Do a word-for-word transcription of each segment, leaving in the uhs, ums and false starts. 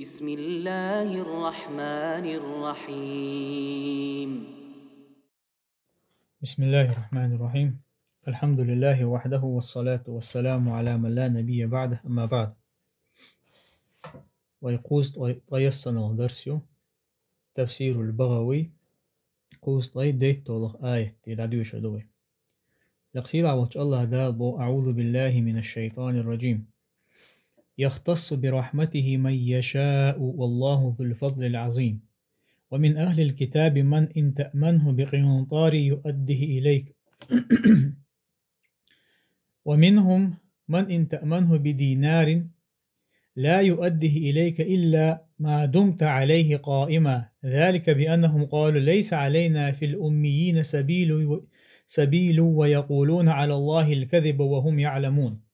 بسم الله الرحمن الرحيم. بسم الله الرحمن الرحيم. الحمد لله وحده والصلاة والسلام على من لا نبي بعده، أما بعد. Вай кхузткъе ткъаесналгӀа дарс ю. Тафсирул БагӀави, кхузткъе дейтталгӀа аят, дӀадоьшур ду вай. Лекха сийлахь волчу АллахӀ Дала боху: أعوذ بالله من الشيطان الرجيم. يختص برحمته من يشاء والله ذو الفضل العظيم. ومن أهل الكتاب من إن تأمنه بقنطار يؤده إليك. ومنهم من إن تأمنه بدينار لا يؤده إليك إلا ما دمت عليه قائما، ذلك بأنهم قالوا ليس علينا في الأميين سبيل، سبيل ويقولون على الله الكذب وهم يعلمون.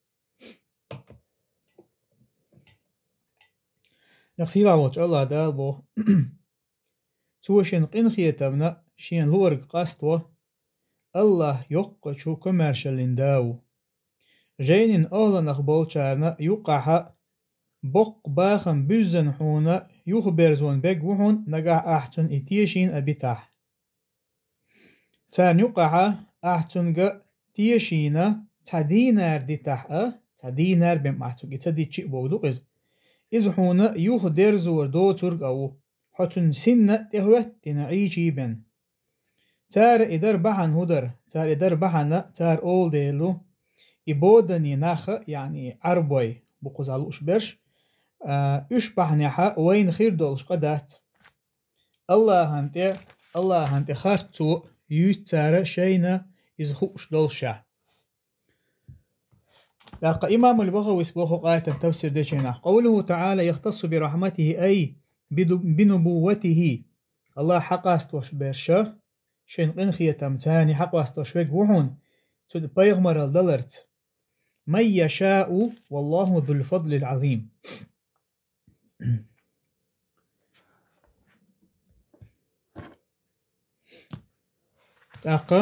Лекха сийлахь волчу АллахӀ Дала боху: Цо шен къинхетамна шен луъург къасто, АллахӀ йоккхачу, комаьршаллин Да ву. Жайнин охӀланах болчарна юкъахь боккха бахам буьззина хьуна юхаберзорна бегга ву хьуна, нагахь ахь цунна и тешийна а битахь. Царна юкъахь ахь цуьнга тешийна цхьа дийнар дитахь а, цхьа дийнар бен ахь цуьнга и ца дитчи а бохург ду-кх иза. Иза хьуна юхадерзор доцург а ву, хьо цунна синна а тӀехӀоьттина Ӏийчий бен. Цара и дар бахьана хӀун дара? Цара и дар бахьана, цара олу дела, и бодане нах, яъни Ӏарбой бу кхузахь лууш берш, а, уьш бахьанехь вайна хир долуш къа дац. АллахӀан тӀе, АллахӀан тӀе харцо юьйцу цара шайна иза хууш долушехь. ТӀаккха имамул БагӀавис боху хӀокху аятан тафсир дечийнахь: قوله تعالى يختص برحمته أي بدو-، بنبوته. АллахӀ хьакъастош берш, шайн къинхетам царна хьакъастош верг ву хьуна, цу пайхамаралла даларца. من يشاء والله ذو الفضل العظيم. ТӀаккха,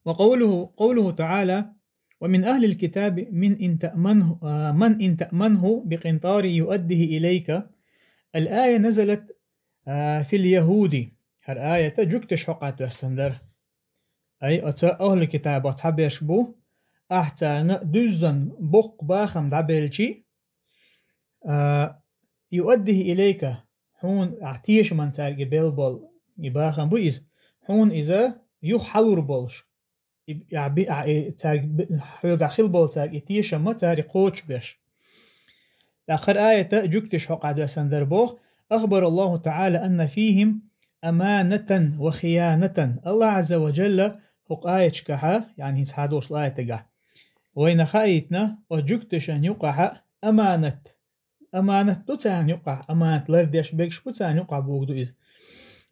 وقوله، قوله تعالى: ومن أهل الكتاب من إن تأمنه، آه، من إن تأمنه بقنطار يؤده إليك. الآية نزلت، آه، في اليهود. ХӀара аята жуьгташа хьокъехь доьссина дара. Ай, оцу ахӀлу китабах цхьаберш бу, ахь царна дуьззина боккха бахам дӀабелчи, а, يؤده إليك, хьуна ахь тешаман цаьрга и белла болу и бахам бу иза, хьуна иза юха хьалур болуш. И, а, би, а, и, цаьрга би, хьоьгахь хила болу цаьрга и тешам ма цаьрга кхочушбеш. ТӀаккха хӀара аята жуьгташа хьокъехь доьссина дара боху: أخبر الله تعالى أن فيهم أمانة وخيانة. АллахӀ Ӏазза ва Джалла хӀокху аяташкахь, яъни хӀинца хьадолчу аятагахь, вайна хаийтина оцу жуьгташан юкъахь аманат. Аманат ду царна юкъахь, аманат лардеш берш бу царна юкъахь бохург ду иза.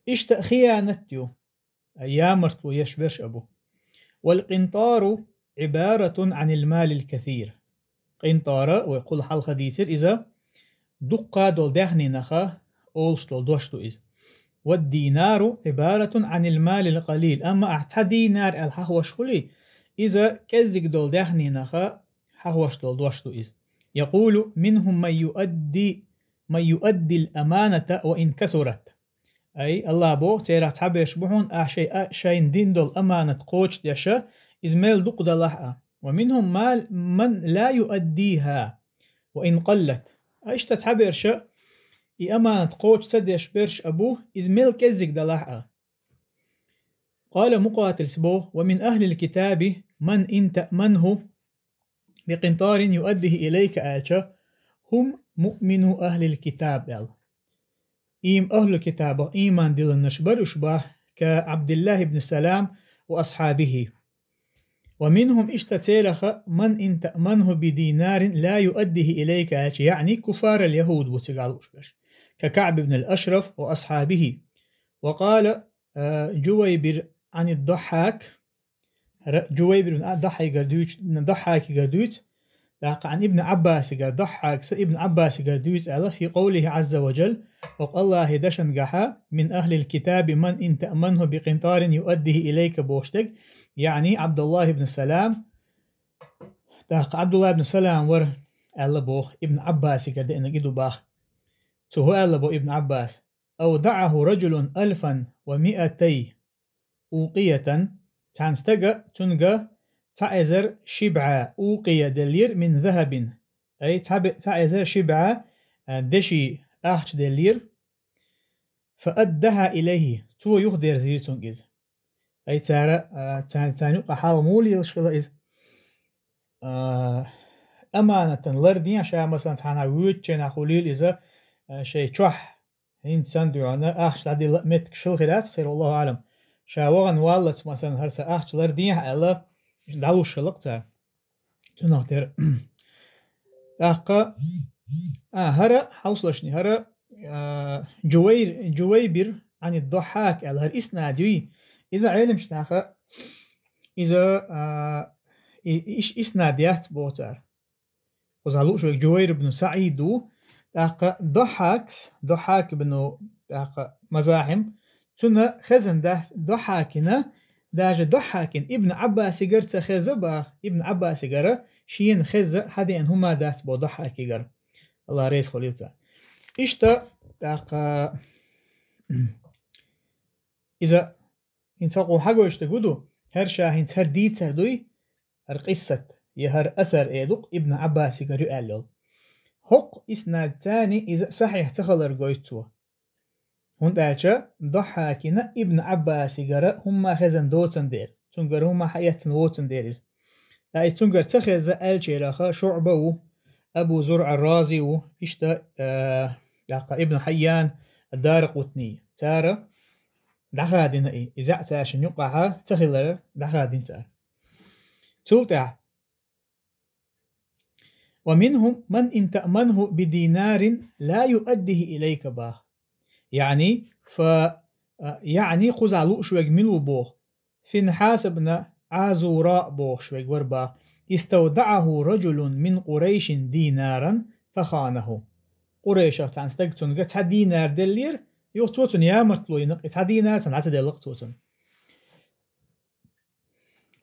Иштта хиянат ю, ямартло еш берш а бу. والقنطار عبارة عن المال الكثير. Къинтара, вай кхул хьалха дийцира иза, дуккха долу даьхнинах олуш долу дош ду иза. والدينار عبارة عن المال القليل. Амма ахь цхьа дийнар аьлла хьахош хуьлий, иза кӀеззиг долу даьхнинах хьахош долу дош ду иза. يقول: منهم من يؤدي، من يؤدي الأمانة وإن كثرت. Ай, АллахӀ боху, церах цхьаберш бу хьуна, ахь шай, а, шайна дина долу аманат кхочушдеш, иза мел дукха далахь а. ومنهم ما، من لا يؤديها وإن قلت. Ай, иштта цхьаберш, и аманат кхочуш ца деш берш а бу, иза мел кӀеззиг далахь а. قال مقاتل боху: ومن أهل الكتاب من إن تأمنه بقنطار يؤده إليك аьлча, هم مؤمنو أهل الكتاب аьлла. Им ахӀлу китабах ийман диллинарш бара уьш боху, كعبدالله بن سلام وأصحابه. ومنهم, иштта церах, من إن تأمنه بدينار لا يؤده إليك аьлча, яъни куффарал яхӀуд бу цигахь лууш берш, ككعب بن الأشرف وأصحابه. وقال, а, جويبر عن الضحاك, ХӀара Жувайбир ибн Дахьайгара дуьйцу, Дахьайкигара дуьйцу, тӀаккха Ӏан Ибн Ӏаббасигара, Дахьайкса Ибн Ӏаббасигара дуьйцу аьлла, في قوله عز وجل, хӀокху АллахӀан дашангахьа, من أهل الكتاب من إن تأمنه بقنطار يؤده إليك бохуш дерг, яъни Ӏабдуллахь ибн Салам, тӀаккха Ӏабдуллахь ибн Салам вара аьлла боху, Ибн Ӏаббасигара деанарг и ду боху. Цо хӀу аьлла бо Ибн Ӏаббас: «أودعه رجل ألفا ومائتي أوقية», цхьан стага цунга цхьа эзар ши бӀаь укъия деллера, «من ذهب», ай, цхьа бе-, цхьа эзар ши бӀаь, а, деши ахча деллера, «فأدها إليه», цо юхадерзийра цунга иза. Ай, цара, а, царна, царна юкъа хьал муха лелаш хила иза? А, аманатан лардехьа ша, масалан, цхьанхьа воьдучу хенахь хӀу лийла иза, а, шайн чохь, хӀинца санна дуьхьал ахча дӀадилла а меттиг шал хир яц церан, والله أعلم. Ша вахана валлалц, масалан, хӀара сан ахча лардехьа аьлла, дӀалуш хилла-кх цара. Цунах тера. ТӀаккха, а, хӀара, хьовсалаш, хӀара, а, Жувайр-, Жувайбир Ӏан ад-Дахьхьак аьлла, хӀара иснад юй. Иза Ӏеламчу наха, иза, а, и-, иш-, иснад яц боху цара. Кхузахь лууш верг Жувайр ибн СаӀид ву, тӀаккха Дахьхьакс, Дахьхьак ибн, тӀаккха Мазахьим, цунна хезна дац Дахьхьакина, даже Дахьхьакина Ибн Ӏаббасигара ца хеза баха, Ибн Ӏаббасигара шена хезна хьадеана хӀума дац бо Дахьхьакигара. АллахӀ реза хуьлийла цунна. Иштта, тӀаккха, иза хӀинца хӀокхо хьагойтуш дерг хӀу ду, хӀара ша хӀинца хӀара дийцар дуй, хӀара къиссат, я хӀара асар эр ду-кх Ибн Ӏаббасигара ю аьлла йолу. ХӀокху иснадца иза сахьихь ца хилар гойту цо. ХӀунда аьлча Дахьхьакина Ибн Ӏаббасигара хӀумма хезна доцун дера, цуьнгара хӀумма хьаэцна воцун дера иза. Ткъа иза цуьнгара ца хезна аьллачарах ШуӀба ву, Абу Зуръа Рази ву, иштта, а, тӀаккха Ибн Хьайян, Даракъутни. Цара дӀахадина и, иза цаьршинна юкъахь ца хилар дӀахадина цара. Цул тӀаьхьа: «ومنهم من إن تأمنه بدينار لا يؤديه إليك», баха. Яъни, фа, а, яъни, кхузахь лууш верг мила ву боху? Финхьас ибн Ӏазура бохуш верг вара баха. «استودعه رجل من قريش دينارا فخانه». Къурайшах цхьана стага цунга цхьа динар деллера, юха цо цунна ямартло йина, и цхьа динар цунна дӀа ца делла-кх цо цунна.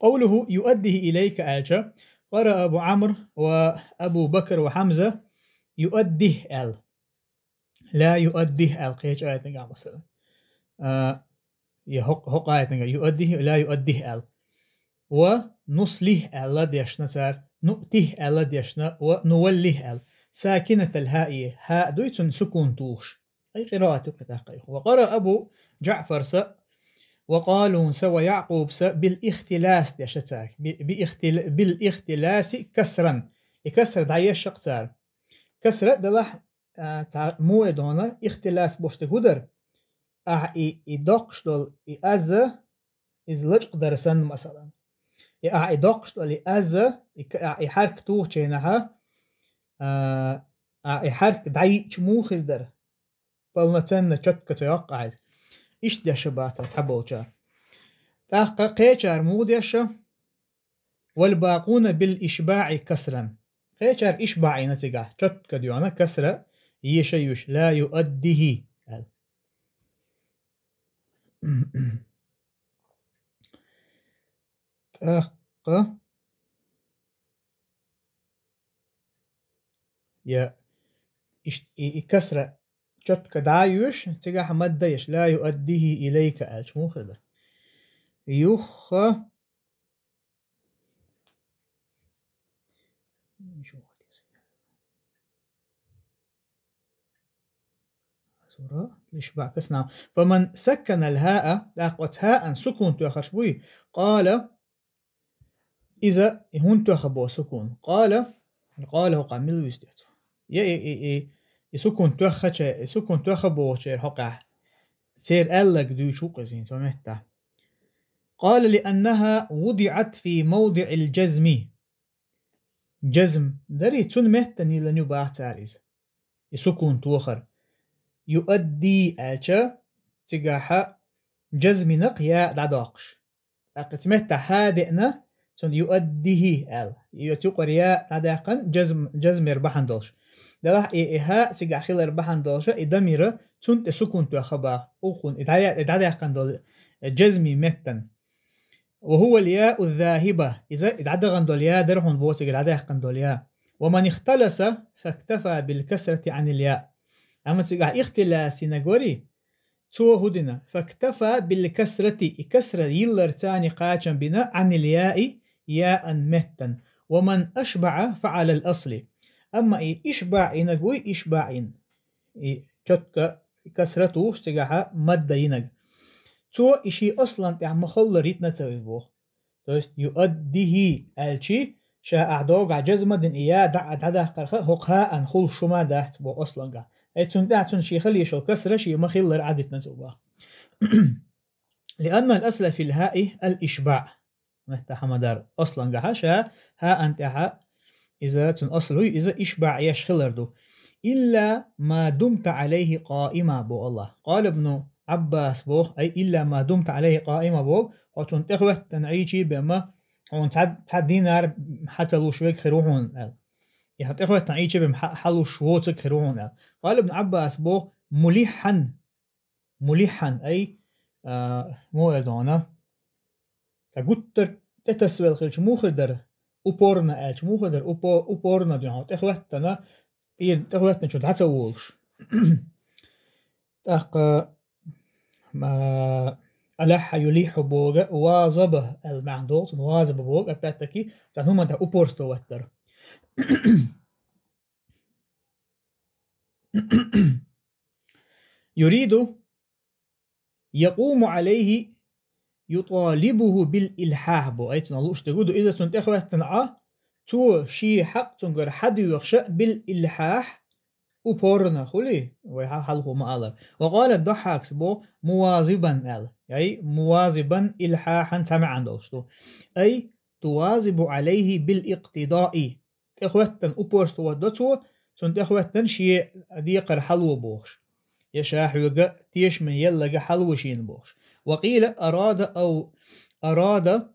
Къовлуху «يؤديه إليك» аьлча, къара Абу Ӏамр ва Абу Бакр ва Хьамза «يؤديه» аьлла. «لا يؤديه» аьлла кхечу аятангахь, масалан. А, я хӀокху, хӀокху аятангахь «يؤديه», «لا يؤديه» аьлла. Ва «نصليه» аьлла дешна цара, «نؤتيه» аьлла дешна, ва «نوليه» аьлла. ساكنة الهاء, хӀа дуй цунна сукун тухуш. Ай къираат ю кхин тӀаккха. Ва къара Абу ЖаӀфар са, ва Къалун са, ва Якъуб са, «بالإختلاس» деша цара. Би, би ихтила-, «بالإختلاس كسرا». И касра дӀаешшакх цара. Касра а далахь, а, цхьа муха дона, ихтилас бохуш дерг хӀу дара? Ахьа и, и доккхуш долу и аза, иза лачкъа дара санна, масалан. И ахьа и доккхуш долу и аза, и ка-, ахьа и хьарк тухучу хенахьа, а, ахьа и хьарк дӀайиъча муха хир дара? Полноценно, чётко ца йоккху ахьа иза. Иштта деша бац цхьаболчара. ТӀаккха кхечара муха деша? «والباقون بالإشباع كسرا». Кхечара ишбаъ йина цигахь, чётко дуьйна, касра еша юш, «لا يؤديه» аьлла. ТӀаккха я иш-, и, и касра чётко дӀа а юш, цигахь мадда еш, «لا يؤديه إليك» аьлча, муха хир дара? Юха Сура, лиш баъ кас нах. «فمن سكن الهاء», тӀаккха оцу хӀаъан сукун тоьхарш буй? «قال», иза и хӀунда тоьхна боху сукун? «قال», «قال» хӀокхахь мила вуьйцу те цо? Я и, и, и, и сукун тоьхнача-, и сукун тоьхна бохучеран хӀокхахь церан аьлларг дуьйцуш ву-кх иза хӀинца меттахь. «قال لأنها وضعت في موضع الجزم». Джазм дарий, цунна меттана йиллина ю баха цара иза. И сукун тохар. «يؤدي» аьлча, цигахьа джазминакх я дӀадоккхуш. ТӀаккха цу меттахь хӀа деана, цунна «يؤديه» аьлла. И оцу юкъара я дӀадаьккхина, джазм, джазмер бахьана долуш. Делахь и, и хӀа цигахь хилар бахьана долуша, и дамира цунна тӀе сукун тоьхна баха. Укхунна и дӀая-, и дӀадаьккхина долу джазми меттана. «وهو الياء الذاهبة». Иза и дӀадахана долу я дара хьуна боху цигара дӀадаьккхина долу я. «ومن اختلس فاكتفى بالكسرة عن الياء». Амма цигахь ихтилас йинаг вари, цо хӀу дина, فاكتفى بالكسرة, и касра йиллар цани кхачам бина, عن الياء, яан меттан, ومن أشبع فعل الأصل. Амма и ишбаъ йинаг вуй, ишбаъ йина, и чётко касра тухуш цигахьа мадда йинаг, цо и ший аслан тӀехь ма хиллара йитина ца вуй боху. То есть, юаддихи аьлчи, ша ахь догахь жазма дина и я дӀа-, дӀадаккхарха, хӀокху хаан хуьлуш хӀума дац боху аслангахь. Ай цунна тӀехь цунна шен хила йиш йолу касра шен ма-хиллара Ӏадитина цо боху. لأن الأصل في الهاء الإشباع. Метта хьамадар аслангахьа ша хаан тӀехьа иза цунна асл вуй, иза ишбаъ еш хилар ду. إلا ما دمت عليه قائما, боху Аллах. قال ابن عباس боху, ай إلا ما دمت عليه قائما боху, хьо цунна тӀехӀоьттина Ӏийчи бен ма, хьуна цхьа, цхьа динар хьа ца луш верг хир ву хьуна аьлла. И хьо тӀехӀоьттина Ӏийчи бен ма хьа, хьа луш воцург хир ву хьуна аьлла. قال ابن عباس боху, ملحا, ملحا, ай, а, муха эр ду хьуна, цхьа гуттар тӀетасвелла хилча муха хир дара? Упорно аьлча муха хир дара? Упо-, упорно ду хьуна, тӀехӀоьттина, тӀе-, тӀехӀоьттиначунна дӀа ца волуш. ТӀаккха, а, ألح يلح боху, واظب аьлла маьӀна догӀу цунна, واظب боху, опять-таки, цхьана хӀуманна тӀехь упорство хӀоттар. يريد يقوم عليه يطالبه بالإلحاح боху. Ай цунах лууш дерг ду, иза цунна тӀехӀоьттина Ӏа, цо шен хьакъ цуьнгара хьадоьхуш а, بالإلحاح, упорно хуьлий, вай хьа-, хьалхо ма-аллара. وقال الضحاك боху, مواظبا аьлла. Ай, مواظبا, إلحاحا цхьа маьӀна долуш ду. Ай, تواظب عليه بالاقتداء. ТӀехӀоьттина упорство хӀоттадо цо, цунна тӀехӀоьттина шен декхар хьалво бохуш. Я ша хьоьга тешаме елларг хьалво шена бохуш. وقيل أراد أو، أراد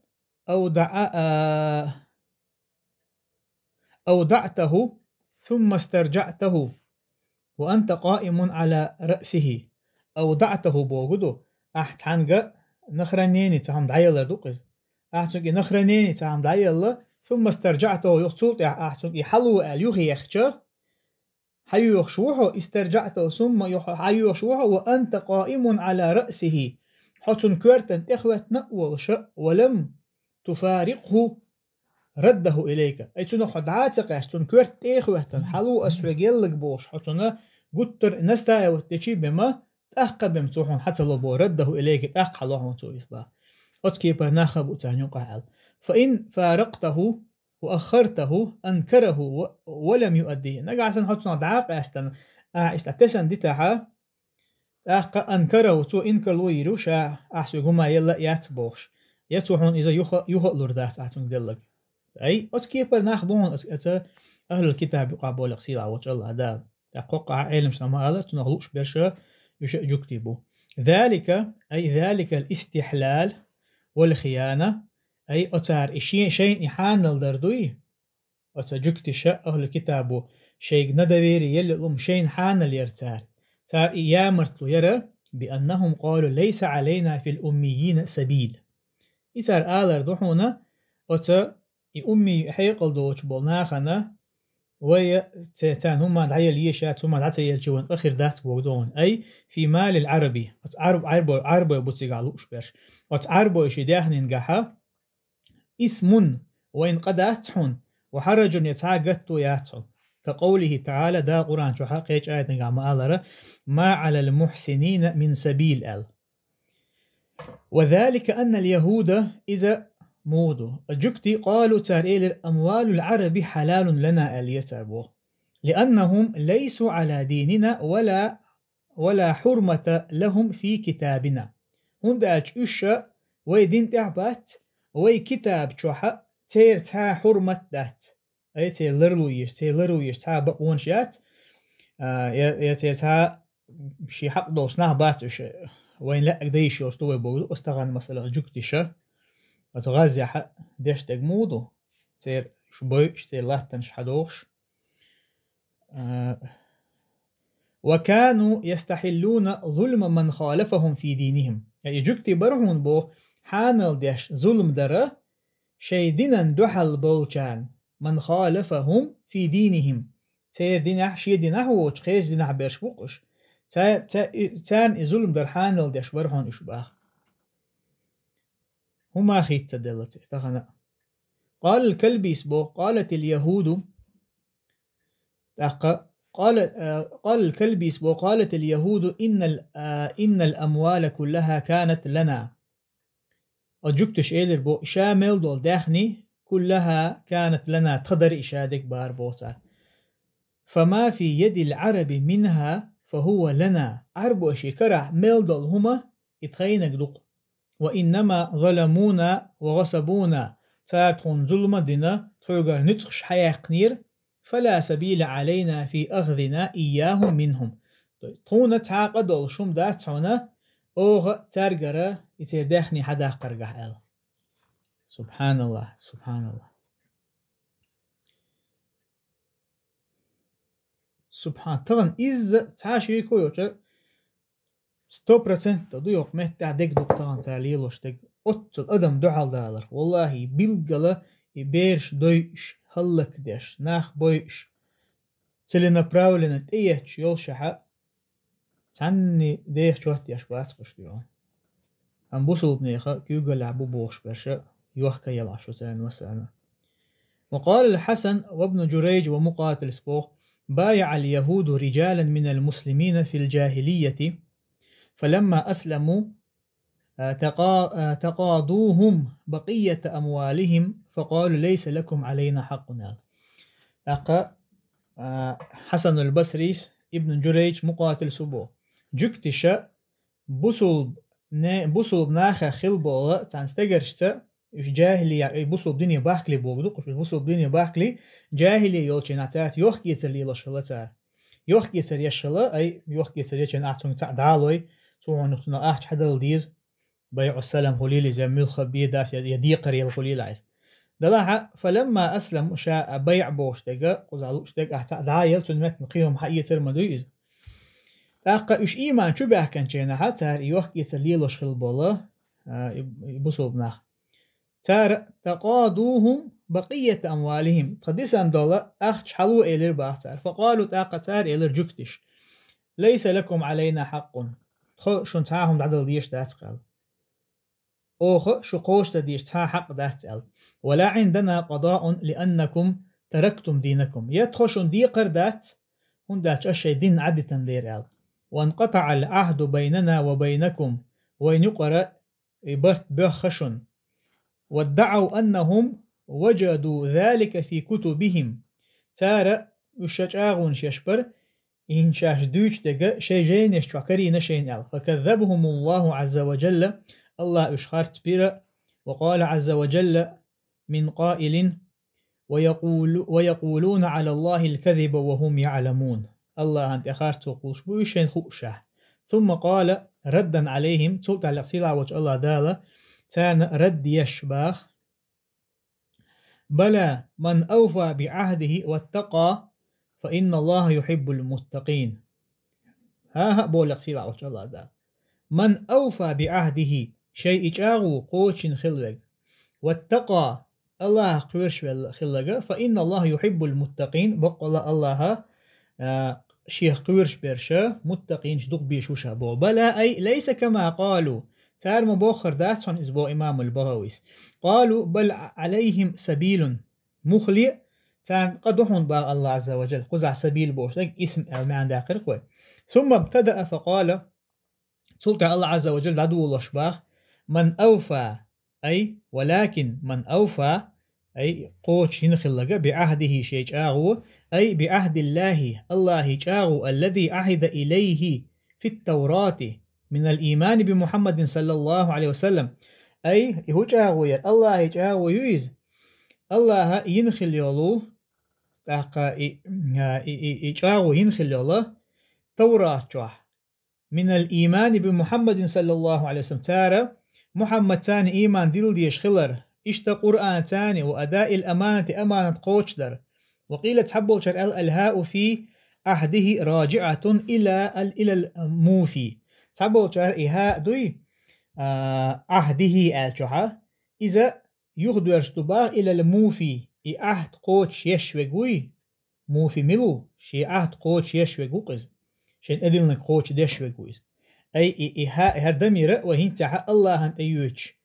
أودع-، а, أودعته ثم استرجعته وأنت قائم على رأسه. أودعته боху ду, ахь цхьаьнга на хранение цхьа хӀума дӀаеллар ду-кх иза. Ахь цуьнга и на хранение цхьа хӀума дӀаелла, ثم استرجعته, юха цул тӀаьхьа ахь цуьнга и хьалво аьлла юхаехча, хьайоьхуш ву хьо, استرجعته, ثم, юха хьайоьхуш ву хьо, وأنت قائم على رأسه, хьо цунна коьртана тӀехӀоьттина а волуш а, ولم تفارقه رده إليك. Ай цунах хьо дӀа а ца кхаьчча, цунна коьрта тӀе а хӀоьттина, хьалво ас хьоьга елларг бохуш, хьо цунна гуттар а настаивать дечи бен ма, тӀаккха бен ма цо хьуна хьа ца ло боху, رده إليك, тӀаккха хьало хьуна цо иза боху. Оцу кепара нах а бу царна юкъахь аьлла. فإن فارقته وأخرته أنكره و-، ولم يؤده. Нагахь санна хьо цунах дӀа а къаьстина, ахь иштта тесна дитахьа, тӀаккха أنكره, цо инкарло йийр ю ша, ахь соьга хӀума елла а яц бохуш. Я цо хьуна иза юха, юха а лур дац ахь цуьнга делларг. Ай, оцу кепара нах бу хьуна оцу, оцу ахьлул китаб юкъахь болу сийлахь волчу АллахӀ Дала. ТӀаккха кхоккхахьа Ӏеламаш ма аллара, цунах лууш берш а уьш а жуьгти бу. ذلك, أي ذلك الاستحلال والخيانة, ай оцара и шен-, шайна и хьанал дар дуй? Оцу жуьгтиша, ахьлу китабо, шайга недоверие елла лума шайна хьанал яра цара. Цара и ямартло яра, بأنهم قالوا ليس علينا في الأميين سبيل. И цара алар ду хьуна, оцу и уммий хьекъал доцуш болу нахана, вай ца-, царна хӀума дӀаелла езаш яц, хӀума дӀа ца елча вайн къа хир дац боху ду хьуна. أي في مال العرب, оцу Ӏарб-, Ӏарбо-, Ӏарбой бу цигахь лууш берш. Оцу Ӏарбой ши даьхнингахьа, إثم, вайна къа дац хьуна, وحرج, я цхьа гатто яц хьуна. كقوله تعالى, Дала Къуръан чохь кхечу аятангахь ма алара, ما على المحسنين من سبيل аьлла. وذلك أن اليهود, иза муха ду, жуьгти, قالوا, цара элира, أموال العرب حلال لنا аьллера цара боху. لأنهم ليسوا على ديننا ولا ولا حرمة لهم في كتابنا. ХӀунда аьлча уьш а вай дин тӀехь бац, вай китаб чохь а церан цхьа хьурмат дац. Ай церан ларло езаш, церан ларво езаш цхьа бакъонаш яц, а, я, я церан цхьа шен хьакъ долуш нах бац уьш. Вайн лаьа дайш йолуш ду вай боху, оцу тахана, масала, жуьгтиша, оцу гӀаззехь деш дерг муха ду? Церан шу бойуш, церан латтанаш хьадохуш. А, وكانوا يستحلون ظلم من خالفهم في دينهم. И жуьгти бара хьуна боху, хьанал деш зулам дара шайн динан дуьхьал болчарна, من خالفهم في دينهم, церан динехь, шен динехь воцуш, кхечу динехь берш бу-кх уьш. Ца, ца, и, царна и зулам дар хьанал деш бара хьуна уьш баха. ХӀума хийца делла ци тахана. قال الكلبيس бо, قالت اليهود. ТӀаккха قال، آه، قال الكلبيس بو، قالت اليهود إن ال-، آه، إن الأموال كلها كانت لنا. Оцу жуьгташа элира бо, ша мел долу даьхни كلها كانت لنا, тхан дара и, ша дерг бара боху цара. فما في يد العرب منها فهو لنا. Ӏарбошийн карахь мел долу хӀума и тхайниг ду-кх. وإنما ظلمونا وغصبونا. Цара тхуна зулам а дина, тхоьгара нуьцкъаш хьаяьккхинера, فلا سبيل علينا في أخذنا إياهم منهم. То есть тхуна цхьа а къа долуш хӀума дац хьуна, оха цаьргара и церан даьхни хьадаккхаргахь аьлла. СубхьаналлахӀ, субхьаналлахӀ. Субхьан, тахана изза цхьа шеко йоцуш, сто процентов ду йоккха меттехь дерг ду-кх тахана цара лелош дерг. Оццул адам дуьхьал далар. Валлахи, билггала и бераш дойуш, хӀаллакдеш, нах бойуш, целенаправленно тӀеетташ йолушехь а, цхьанний деха чот еш бац-кх уьш дуьйхьа. Амма бусулбанеха куьйгаллехь бу бохуш берш а йохка ялахь шу царна массарна. وقال الحسن وابن جريج ومقاتل سبوخ: بايع اليهود رجالا من المسلمين في الجاهلية، فلما أسلموا، آه، تقا-، آه، تقاضوهم بقية أموالهم، فقالوا: ليس لكم علينا حق. ТӀаккха, а, Хьасанул Басрис, Ибн Джурайдж, Мукъатил субо. Жуьгтиша бусулб-, не-, бусулб нахах хилла болу цхьана стегаршца, уьш жахилия, ай, бусулб дине бахкале богу ду, уьш бусулб дине бахкале, жахилия йолчу хенахь цаьрца йохкаэцар лелош хилла цара. Йохкаэцар еш хилла, ай, йохкаэцар ечу хенахь цунга цхьаъ дӀалой, цо хьуна цунах ахча хьадала деза, байӀу салам хуьлийла иза, муьлхха бен дас я, я декхар яла хуьлийла иза. Делахь а, фаламма аслам, ша а байӀ бохуш дерг, кхузахь лууш дерг, ахь цхьаъ дӀа а елла, цунна меттана кхин хӀума хьаэцар ма дуй иза. ТӀаккха уьш ийман чу баьхкинчу хенахь, цара и йохкаэцар лелош хилла болу, а, и, и бусулба нах. Цара: «Такъадухум бакъията амвалихим». Тхан дисина долу ахча хьало элира боху цара. Факъалу, тӀаккха цара элира жуьгтиша: «Лайса лакум алайна хьакъун». Тхо шуна цхьа а хӀума дӀадала дезаш дац-кх аьлла. Оха шу кхочушдан дезаш цхьа а хьакъ дац аьлла. «Ва ла индана къадаун лианнакум тарактум динакум». Я тхо шуна декхар дац, хӀунда аьлча аш шайн дин Ӏадитина дера аьлла. «Ва инкъатаъал ахьду байнана ва байнакум». Вайн юкъара и барт боьхна шуна. «Ваддаъав аннахум важаду залика фи кутубихим». Цара, уьш ша чӀагӀонаш еш бара, и хӀинца шаьш дуьйцуш дерг шайн жайнаш чохь карийна шайна аьлла. «Факаззабахумуллаху азза ва жалла». Аллаха уьш харц бира, ва къала азза ва жалла мин къаилин: «Ва якъулу-, ва якъулуна алаллахил казиба ва хум яъламун». Аллахьан тӀе харцо кхуллуш бу уьш шайна хуушшехь. Сумма къала, раддан алайхим, цул тӀаьхьа сийлахь волчу Аллах Дала царна рад еш баха: «Бала, ман авфа би ахьдихи ваттакъа, фа инна Аллаха юхиббул муттакъин». ХӀан-хӀа, боху сийлахь волчу Аллах Дала. «Ман авфа би ахьдихи», шайн и чӀагӀо кхочушйина хилла верг. «Ваттакъа», Аллахах кхоьруш велла хилларг, «фа инна Аллаха юхиббул муттакъин», баккъалла Аллаха, а, шех кхоьруш берш, муттакъинаш дукха бийш ву ша боху. «Бала, ай, лайса кама къалу». Цара ма боххура дац хьуна иза боху имамул БагӀавис. «Къалу бал алайхим сабилун». Муххале а, царна къа ду хьуна боху Аллах азза ва жалла. Кхузахь сабил бохуш дерг исм аьлла маьӀна даккхира-кх вай. «Сумма бтадаъа факъала». Цул тӀаьхьа Аллах азза ва жалла дӀадолош баха: «Ман авфа», ай, «валакин ман авфа», ай, кхочушйина хилларг, «би ахьдихи», шайн чӀагӀо, ай, «би ахьдиллахи», Аллахьан чӀагӀо, «аллази ахьида илайхи фит таврати минал иймани би Мухьаммадин саллаллаху алайхи ва саллам». Ай, и хӀун чӀагӀо яра? Аллахьан чӀагӀо ю иза. Аллаха йина хилла йолу, тӀаккха и, а, и, и, и чӀагӀо йина хилла йолу Таврат чохь. «Минал иймани би Мухьаммадин саллаллаху алайхи ва саллам». Цара Мухьаммадца ийман дилла дезаш хилар, иштта Къуръанца, «ва адаил аманати», аманат кхочушдар. «Ва къила», цхьаболчара аьлла, «ал хау фи ахьдихи раджиатун ила ал-, илал муфи». Цхьаболчара и хаа дуй, а, «ахьдихи» аьллачохь, иза юхадоьрзуш ду боху, «илал муфи», и ахьд кхочуш еш верг вуй, муфи мила ву, шен Ӏахьд кхочуш еш верг ву-кх иза. Шен тӀедиллинарг кхочушдеш верг ву иза. Ай, и, и хӀа-, хӀара дамир а вай хӀинца хьа Аллахьан тӀе йоьдуш.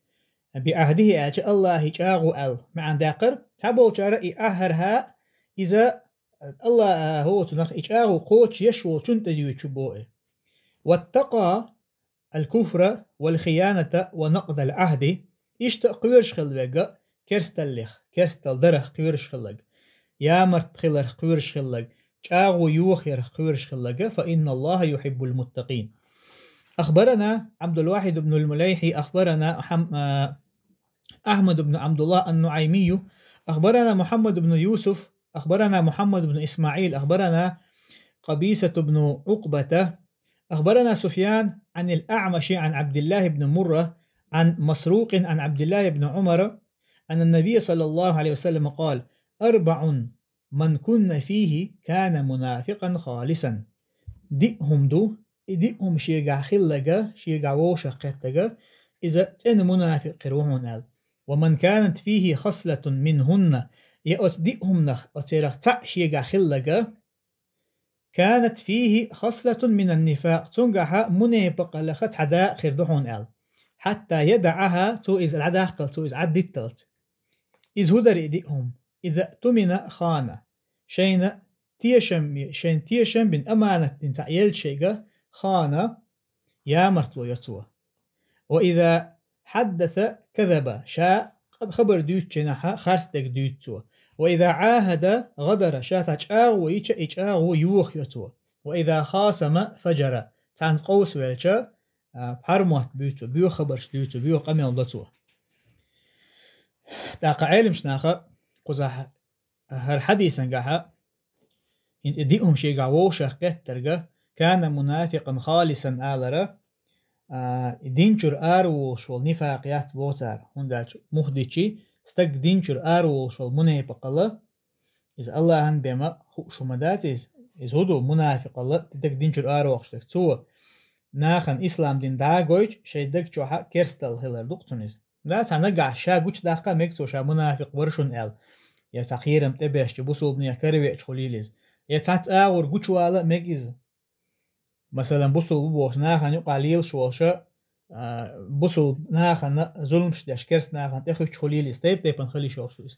«بعهده» аьлча, Аллахьан чӀагӀо аьлла маьӀна даьккхар. Цхьаболчара и Ӏа хӀара хӀа, иза Аллахь, а, хӀо цунах и чӀагӀо кхочушъеш волчун тӀе йоьдуш боху. «واتقى الكفر والخيانة ونقض العهد». Иштта а кхоьруш хилла верг, керсталлех, керстал дарах кхоьруш хилларг, ямарт хиларх кхоьруш хилларг, чӀагӀо йохаярх кхоьруш хилларг, «فإن الله يحب المتقين». أخبرنا عبد الواحد بن المليح، أخبرنا حم-، آه، أحمد بن عبد الله النعيمي، أخبرنا محمد بن يوسف، أخبرنا محمد بن إسماعيل، أخبرنا قبيصة بن عقبة، أخبرنا سفيان عن الأعمش عن عبد الله بن مرة عن مسروق عن عبد الله بن عمر أن النبي صلى الله عليه وسلم قال: «أربع من كن فيه كان منافقا خالصا». Диъ хӀума ду, и диъ хӀума шегахь хилларг, шегахь вовшах кхеттарг, иза цӀена мунафикъ хир ву хьуна аьлла. «ومن كانت فيه خصلة منهن», я оцу диъ хӀуманах, оцерах цхьаъ шегахь хилларг, «كانت فيه خصلة من النفاق», цуьнгахьа мунепакъаллех цхьа дакъа хир ду хьуна аьлла. «حتى يدعها», цо иза дӀадаккхалц, цо иза Ӏадитталц. Иза хӀун дара и диъ хӀума? «إذا اؤتمن خان». Шайна тешам, шайна тешам бина, аманат дина цхьаъ елча шайга, хана, ямартло йо цо. «وإذا حدث كذب», ша хабар дуьйцучу хенахь харцдерг дуьйцу цо. «وإذا عاهد غدر», ша цхьа чӀагӀо йича, и чӀагӀо йохайо цо. «وإذا خاصم فجر», цхьаьнца къовсавелча, а, пхьармотт буьйцу цо, боьха хабарш дуьйцу цо, боьха къамел до цо. ТӀаккха Ӏеламчу наха кхузахь хӀара хьадисангахьа, хӀинца и диъ хӀума шегахь вовшах кхеттарг, «كان منافقا خالصا» алара, а, и дин чуьра араволуш волу нифакъ яц боху цара, хӀунда аьлча муха дичи, стаг дин чуьра араволуш волу мунепакъала, иза Аллахьан бен ма хууш хӀума дац иза, иза хӀун ду, мунафикъала, стаг дин чуьра аравоккхуш дерг. Цо нахана ислам дин дӀа а гойтуш, шайн даг чохьа керсталла хилар ду-кх цунна иза. Да, цхьа нагахь ша гучудаккха а мега цо ша мунафикъ вара шуна аьлла. Я цхьа кхерам тӀебеъча, бусулбанех каравеъча хуьлийла иза. Я цхьацца агӀор гучувала а мега иза. Масалан, бусулба ву бохуш нахана юкъахь лелаш волуша, а, бусулба нахана зуламаш деш, керста нахана тӀехуьттуш хуьлийла иза. Тайп-тайпана хила йиш йолуш ду иза.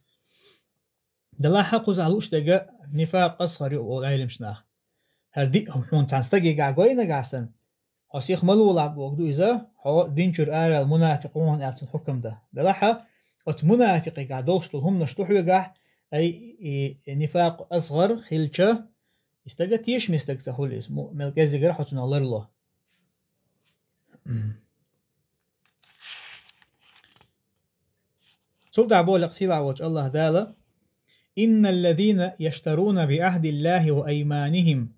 Делахь а кхузахь лууш дерг нифакъ асгӀар ю олу Ӏеламчу наха. ХӀара диъ хӀума хьуна цхьана стагегахь гой нагахь санна, хьо сиха ма лолахь бохург ду иза, хьо дин чуьра араваьлла мунафикъ ву хьуна аьлла цунна хьукам дан. Делахь а оцу мунафикъегахь долуш долу хӀуманаш ду хьоьгахь, ай, и, и нифакъ асгӀар хилча, и стага тешаме стаг ца хуьлу иза, му-, мел кӀеззигара хьо цунах ларло. Цул тӀаьхьа боху лекха сийлахь волчу Аллаха Дала: «إن الذين يشترون بعهد الله وأيمانهم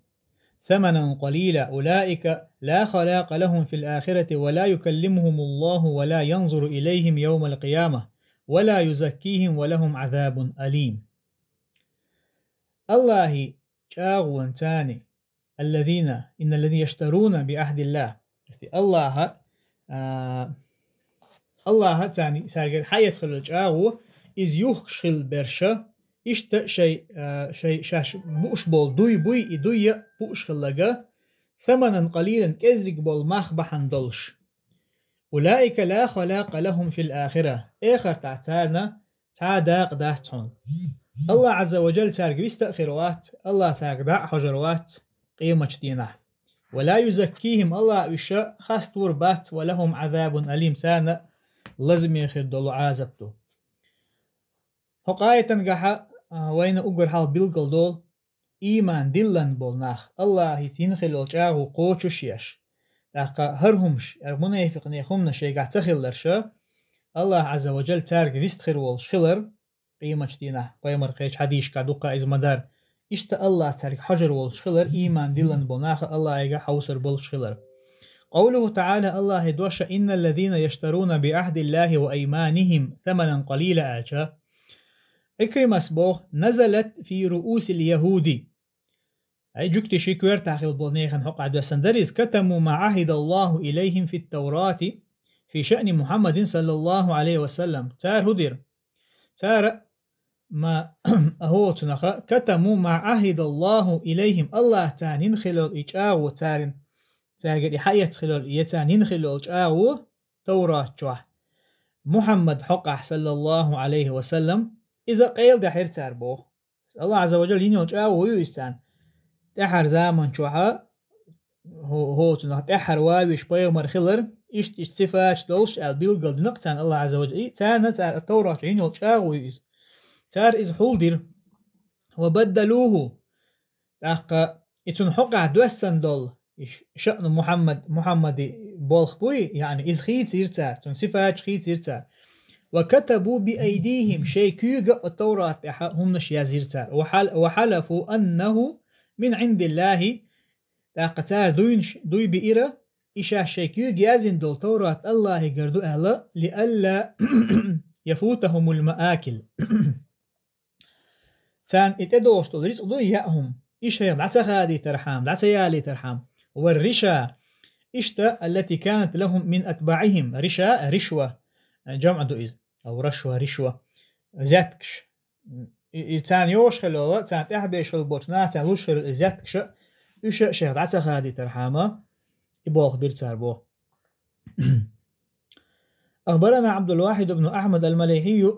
ثمنا قليلا أولئك لا خلاق لهم في الآخرة ولا يكلمهم الله ولا ينظر إليهم يوم القيامة ولا يزكيهم ولهم عذاب أليم». Аллахьан чӀагӀонца царна, «الذين، إن الذين يشترون بعهد الله». Аллаха, а, Аллаха царна, цаьрга хьаэца хилла чӀагӀо, иза юхкуш хилла берша, иштта шай, а, шай, шаьш бууш болу дуй буй, и дуй а бууш хилларг, «ثمنا قليلا», кӀеззиг болу мах бахьана долуш. «أولئك لا خلاق لهم في الآخرة». Эхартахь царна цхьа а дакъа дац хьуна. Аллах Ӏазза ва Джалла цаьрга вист а хир вац, Аллах цаьрга дӀа а хьожур вац къематчу дийнахь. «ولا يزكيهم», Аллах уьш хастор бац, «ولهم عذاب أليم», царна лазаме хир долу Ӏазап ду. ХӀокху аятангахьа, а, вайна уггар хьалха билггал долу, ийман диллина болу нах, Аллахьца йина хилла йолу чӀагӀо кхочуш еш, тӀаккха хӀара хӀумаш, хӀара мунафикъийн хӀуманаш шайгахь ца хилларша, Аллах Ӏазза ва Джалла цаьрга вист хир волуш хилар, къематчу дийнахь, пайхамар кхечу хьадисашкахь дуккха иза ма-дарра, иштта Аллах цаьрга хьожур волуш хилар, ийман диллина болу наха Аллахьига хьовсур болуш хилар. Къовлуху таӀала, Аллахьан дош: «إن الذين يشترون بعهد الله وأيمانهم ثمنا قليلا», аьлча, Ӏикримас боху: «نزلت في رؤوس اليهود». Ай, жуьгтий ши коьртахь хилла болу нехан хьокъахь доьссина дара иза: «كتموا ما عهد الله إليهم في التوراة في شأن محمد صلى الله عليه وسلم». Цара хӀун дира? Цара ма, а хӀоцунаха, катаму ма гӀахидаллаху илайхим, Аллахь царна йина хилла йолу и чӀагӀо царна, цаьргара и хьаэцна хилла йолу, я царна йина хилла йолу чӀагӀо Таврат чохь, Мухьаммад хьокъехь, саллаллаху Ӏалайхи ва саллам, иза къайладаьхьира цара боху. Аллахь Азза ва Джалла йина йолу чӀагӀо ю иза царна. ТӀаьхьара заман чохьа, хӀо-, хӀоцунах тӀаьхьара ван веш пайхамар хилар, иштта-иштта сифаташ долуш аьлла билггал дина-кх царна Аллахь Азза ва Джалла. И царна цара Таврат чохь йина йолу чӀагӀо ю иза. Цара иза хьулдира. Ва баддалуху. ТӀаккха и цунна хьокъехь доьссина долу, и ш-, шаъну Мухьаммад, Мухьаммади болх буй, яъни иза хийцира цара, цунна сифаташ хийцира цара. Ва катабу би айдихим, шайн куьйга а Таврат тӀехь хӀуманаш язйира цара. Ва хьал-, ва хьалафу аннаху мин Ӏиндиллахи, тӀаккха цара дуйнаш, дуй биира, и шаьш шайн куьйга яздина долу Таврат Аллахьигара ду аьлла, лиалла яфутахумул маакил. Царна и тӀедогӀуш долу рицкъ дуй яа хӀума, и шайх дӀа ца хадийтархьама, дӀа ца ялийтархьама. Ва риша, иштта, аллати канат лахум мин атбаӀихим, риша, ришва, жамӀ ду иза. Ав рашва, ришва. Взяткаш. И, и царна йогӀуш хилла, царна тӀаьхьабеш хилла болчу наха царна луш хилла и взяткаш, уьш а шайх дӀа ца хадийтархьама, и болх бира цара боху. أخبرنا عبد الواحد بن أحمد المليحي.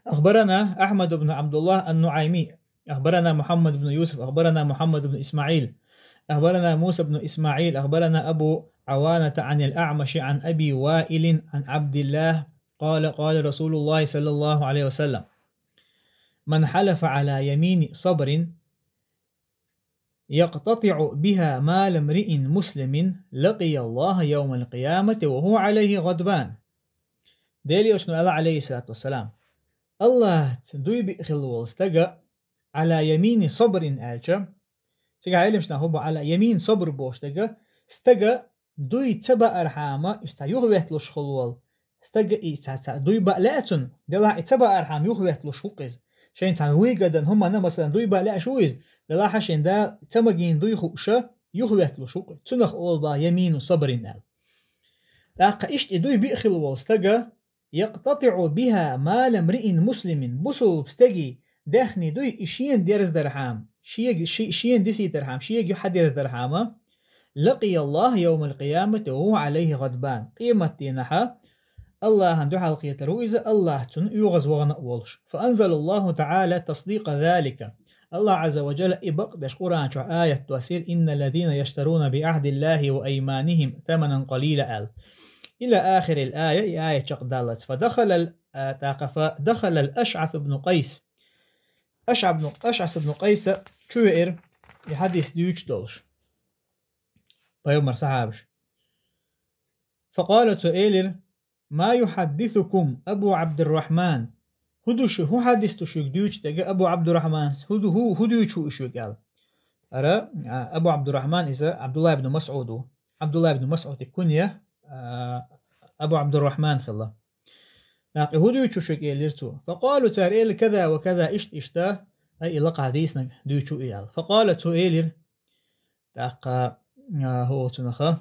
أخبرنا أحمد بن عبد الله النعيمي. أخبرنا محمد بن يوسف. أخبرنا محمد بن إسماعيل. أخبرنا موسى بن إسماعيل. أخبرنا أبو عوانة عن الأعمش عن أبي وائل عن عبد الله قال: قال رسول الله صلى الله عليه وسلم: من حلف على يمين صبر يقتطع بها مال امرئ مسلم لقي الله يوم القيامة وهو عليه غضبان. Делан Элчано аьлла, Ӏалайхиссалату вассалам: Аллахьца дуй биъна хилла волу стага, Ӏала ямини сабрин аьлча, цигахь Ӏеламнаха хӀун боху Ӏала ямин сабр бохуш дерг, стага дуй ца баархьама, иштта юхаветталуш хуьлу волу. Стага и ца, ца дуй баа лаьа цунна, делахь и ца баархьама юхаветталуш ву-кх иза. Шайна цхьана вуй гадан хӀуманна, масалан, дуй баа лаьаш ву иза, делахь шайна Дала ца магийна дуй хууша, юхаветталуш ву-кх. Цунах олу баха ямину сабрин аьлла. ТӀаккха иштта и дуй биъна хилла волу стага, якътатиӀу биха мала мриин муслимин, бусулба стегий даьхни дуй и шена дерздархьама, шега, ши-, шена дисийтархьама, шега юьхьа дерздархьама, лакъия Аллаха йовмал къиямати ва хува Ӏалайхи гъадбан. Къематдийнахьа Аллахьан дуьхьал кхетар ву иза, Аллахь цунна оьгӀаз вахана а волуш. Фа анзала Аллаху таӀала тасдикъа залика. Аллахь Ӏазза ва Джалла и бакъдеш Къуръан чохь аят доссийра: «Инна ллазина яштаруна би Ӏахди Ллахи ва айманихим саманан къалила», аьлла. Ила ахирил ая, и аят чекхдаллалц. Фа дахалал, а, тӀаккха фа дахалал Ашъас ибн Къайс. Ашъас ибн, Ашъас ибн Къайса чу веара, и хьадис дуьйцуш долуш. Пайхамар сахьабаш. Фа къала, цо элира: «Ма юхьаддисукум Абу Ӏабдуррахьман?» ХӀун ду шу, хӀун хьадис ду шуьга дуьйцуш дерг, Абу Ӏабдуррахьманс, хӀун ду, хӀун, хӀун дуьйцуш ву и шуьга аьлла. Ара, а, Абу Ӏабдуррахьман иза Ӏабдулла ибн МасӀуд ву. Ӏабдулла ибн МасӀуди кунья, а, Абу Ӏабдуррахьман хилла. ТӀаккха хӀун дуьйцуш ву шуьга элира цо. Фа къалу, цара элира: «Каза ва каза», иштта, иштта, ай, и лакха хьадиснаг дуьйцуш ву и аьлла. Фа къала, цо элира, тӀаккха, а, хӀу оцунаха.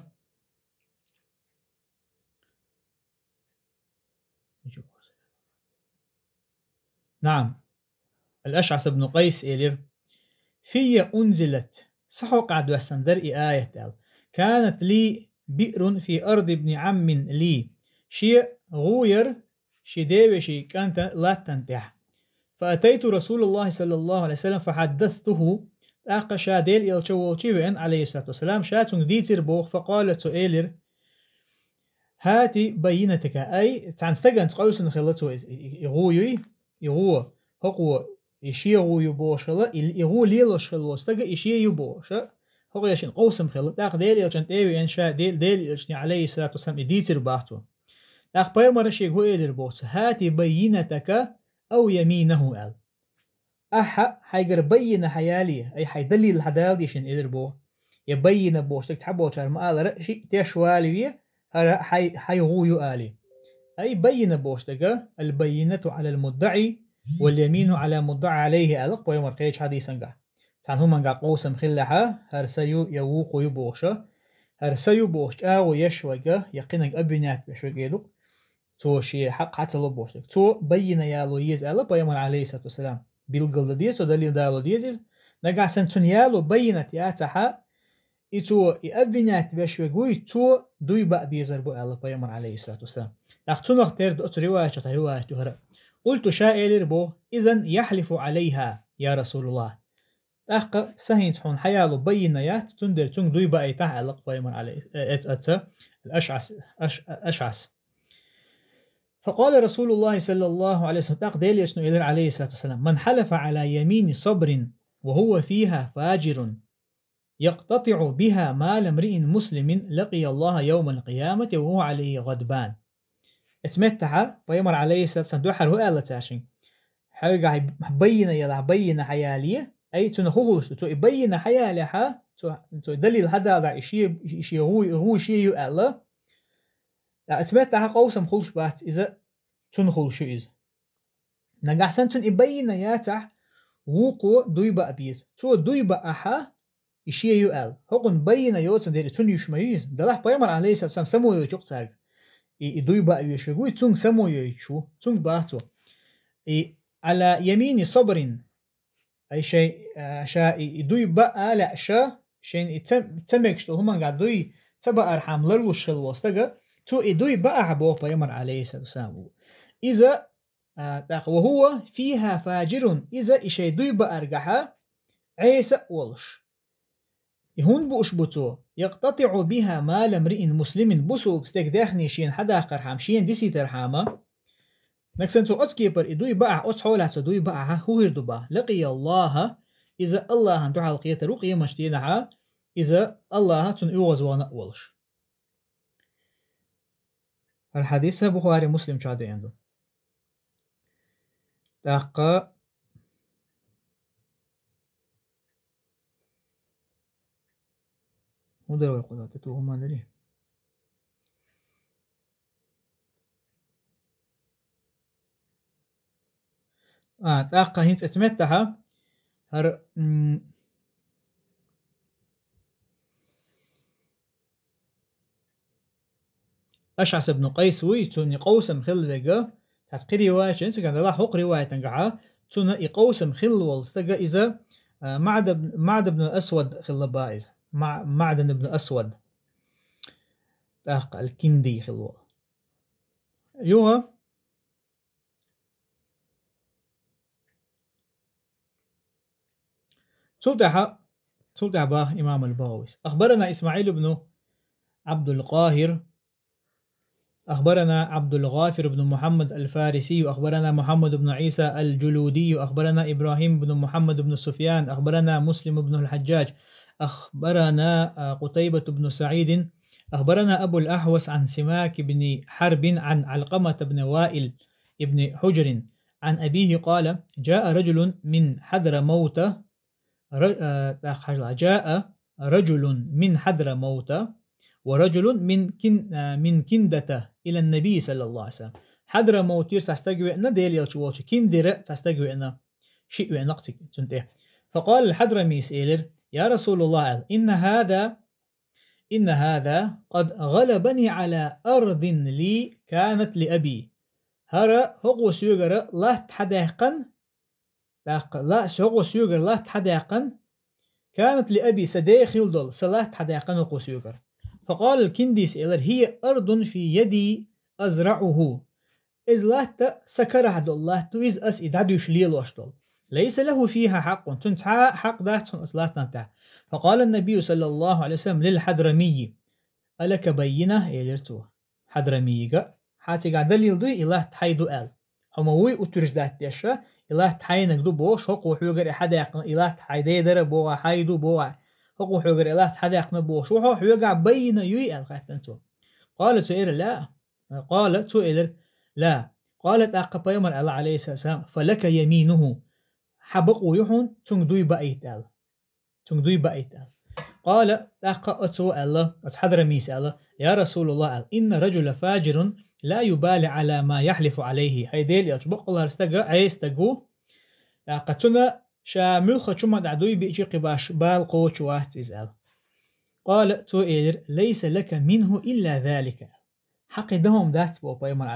Наам. Ал-Ашъас ибн Къайс элира: «Фийя унзилат», сан хьокъехь доьссина дара и аят аьлла. «Канат ли биърун фи арди ибни Ӏаммин ли». Шен гӀу яра шен девешин кӀанта латтана тӀехь. «Фа атайту Расулаллахи саллаллаху Ӏалайхи ва саллам, фа хьаддастуху». ТӀаккха ша Делан Элча волчу веана, Ӏалайхиссалату вассалам, ша цуьнга дийцира боху, фа къала, цо элира: «Хати баййинатака», ай, цхьана стаганца къовсина хилла цо иза, и, и, и гӀу юй, и гӀу, хӀокхо, и шен гӀу ю бохуш хилла, и, и гӀу лелош хилла волу стага, и шен ю бохуша, хӀокхо шен къовсам хилла, тӀаккха Делан Элчан тӀе а веана, ша Дел-, Делан Элчане, Ӏалайхиссалату вассалам, и дийцира боху цо. ТӀаккха пайхамара шега хӀун элира боху цо: «Хати баййинатака ау яминаху», аьлла. Ахьа хьайгара баййина хьаяле, ай, хьайн далил хьадала дийшина элира боху. Я баййина бохуш дерг цхьаболчара ма-аллара, шиъ теш валаве, хӀара хьай, хьайн гӀу ю алий. Ай, баййина бохуш дерг, «Ал-баййинату Ӏалал муддаӀи, вал-ямину Ӏала муддаӀа Ӏалайхи», аьлла-кх пайхамара кхечу хьадисан гахь. Цхьана хӀуманга къовсам хиллехьа, хӀара сан ю я вукхо ю бохуша, хӀара сан ю бохуш чӀагӀо еш вайга, я кхинаг обвинять веш вайга эр ду-кх. цо шен хьакъ хьа ца ло бохуш дерг. Цо баййина яло еза аьлла пайхамар, алейхиссалату вассалам. Билгал дан деза цо, далил дало деза иза. Нагахь санна цунна яло баййинат яцахьа, и цо, и обвинять веш вегуй, цо дуй баа безар бу аьлла пайхамар, алейхиссалату вассалам. ТӀаккха цунах тера ду оцу риваятах, риваят ю хӀара. Къулту, ша элира боху, изан яхлифу алейха, я Расулуллах. ТӀаккха са хӀинца хьуна хьаяло баййина яц, цундела цунга дуй баийтахь аьлла пайхамар, алей-, э, эц-, аца, Ашъас, Аш-, Ашъас. فقال رسول الله صلى الله عليه وسلم, тӀаккха Делан элчано элира, алейхиссалату вассалам: من حلف على يمين صبر وهو فيها فاجر يقتطع بها مال امرئ مسلم لقي الله يوم القيامة وهو عليه غضبان. Эцу меттахьа пайхамар, алейхиссалату вассалам, дуьхьара хӀу аьлла цаьршинга? Хьоьгахь баййина ялахь, баййина хьаяле, ай, цунах хӀу хуьлуш ду? Цо и баййина хьаялехьа, цо, цо далил хьадалахь, и шен, и шен гӀу-, гӀу шен ю аьлла. Ткъа эцу меттахьа къовсам хуьлуш бац иза, цунна хуьлуш ю иза. Нагахь санна цунна и баййина яцахь, вукхо дуй баа беза. Цо дуй баахьа, и шен ю аьлла. ХӀокхунна баййина йоцун дера, цунна юьш ма ю иза. Делахь пайхамар, алейхиссалату вассалам, само йойту юкъа цаьрга. И, и дуй баа веш вегуй, цунга само йойтуш ву. Цунга бах цо. И على يمين صبر. Ай шайн, а, ша и, и дуй баа лаьа ша, шайн и ца, ца мегаш долу хӀуманга дуй ца баархьама ларлуш хилла волу стага, цо и дуй баахьа боху пайхамар, алейхиссалату вассалам, ву. Иза, а, тӀаккха, وهو فيها فاجر, иза и шайн дуй бааргахьа Ӏеса а волуш. И хӀунда бууш бу цо? يقتطع بها مال امرئ مسلم, бусулба стеган даьхни шена хьадаккхархьама, шена дисийтархьама. Нагахь санна цо оцу кепара и дуй баахь, оцу хьолехь цо дуй баахьа, хӀу хир ду бах? لقي الله, иза Аллахьан дуьхьал кхетар ву къематдийнахьа, иза Аллахьа цунна оьгӀазвахана а волуш. ХӀара хьадис Бухари, Муслим чохь деана ду. ТӀаккха хӀун дара вай кхузахь, тӀе туху хӀума дарий? А, тӀаккха хӀинца эцу меттахьа, хӀара, м, Ашъас ибн Къайс вуй, цунна и къовсам хилла верг, цхьацца кхин риваяташ, цигахь делахь хӀокху риваятангахьа, цунна и къовсам хилла волу стага иза, а, МаӀд ибн, МаӀд ибн Асвад хилла бах иза. Ма-, МаӀдан ибн Асвад. ТӀаккха ал-Кинди хилла волу. Юха Цул тӀаьхьа, цул тӀаьхьа бах имам аль-Багавис: أخبرنا إسماعيل بن عبد القاهر، أخبرنا عبد الغافر بن محمد الفارسي، أخبرنا محمد بن عيسى الجلودي، أخبرنا إبراهيم بن محمد بن سفيان، أخبرنا مسلم بن الحجاج، أخبرنا، آه، قتيبة بن سعيد، أخبرنا أبو الأحوص عن سماك بن حرب عن علقمة بن وائل بن حجر عن أبيه قال: جاء رجل من حضرموت، ر-، آه، جاء رجل من حضرموت ورجل من كن-، آه، من كندة إلى النبي صلى الله عليه وسلم. Хьадрамовтера цхьа стаг веана, Делан элча волчу, Киндера цхьа стаг веана, шиъ веана-кх цига, цунна тӀе. فقال الحضرميس, элира: يا رسول الله, аьлла, إن هذا إن هذا قد غلبني على أرض لي كانت لأبي. ХӀара хӀокхо соьгара латта хьадаьккхина, тӀаккха ла-, хӀокхо соьгара латта хьадаьккхина, كانت لأبي, сан ден хилла долу, сан латта хьадаьккхина хӀокхо соьгара. فقال الكندي, элира: هي أرض في يدي أزرعه. Иза латта сан карахь долу латта ду, иза ас и дӀадуьйш лелош долу. ليس له فيها حق, цуьнан цхьа а хьакъ дац хьуна оцу латтана тӀехь. فقال النبي صلى الله عليه وسلم للحضرمي: ألك بينة؟ элира цо Хьадрамийга. Хьан цигахь далил дуй, и латта хьайн ду аьлла? Хьо ма вуй утверждать деш, и латта хьайнаг ду бохуш, хӀокхо хьоьгара и хьадаьккхина, и латта хьайн ден дара боху, хьайн ду боху, хӀокхо хьоьгара и латта хьадаьккхина бохуш ву хьо, хьоьгахь байина юй аьлла хаьттина цо. قال, цо элира: لا. قال, цо элира: لا. قال, тӀаккха пайхамар аьлла, عليه الصلاة والسلام: فلك يمينه. Хьан бакъо ю хьуна, цуьнга дуй баийта аьлла. Цуьнга дуй баийта аьлла. قال, тӀаккха оцо аьлла, оцу Хьадрамийс аьлла: يا رسول الله, аьлла, إن الرجل فاجر لا يبالي على ما يحلف عليه. ХӀай Делан элча, бакъалла стага, Ӏеса стаг ву. ТӀаккха цунна ша муьлххачу ма дӀа дуй биъча кхин баш бала кхочуш вац иза аьлла. قال, цо элира: ليس لك منه إلا ذلك. хьакхи дахам дац бо пайхамар,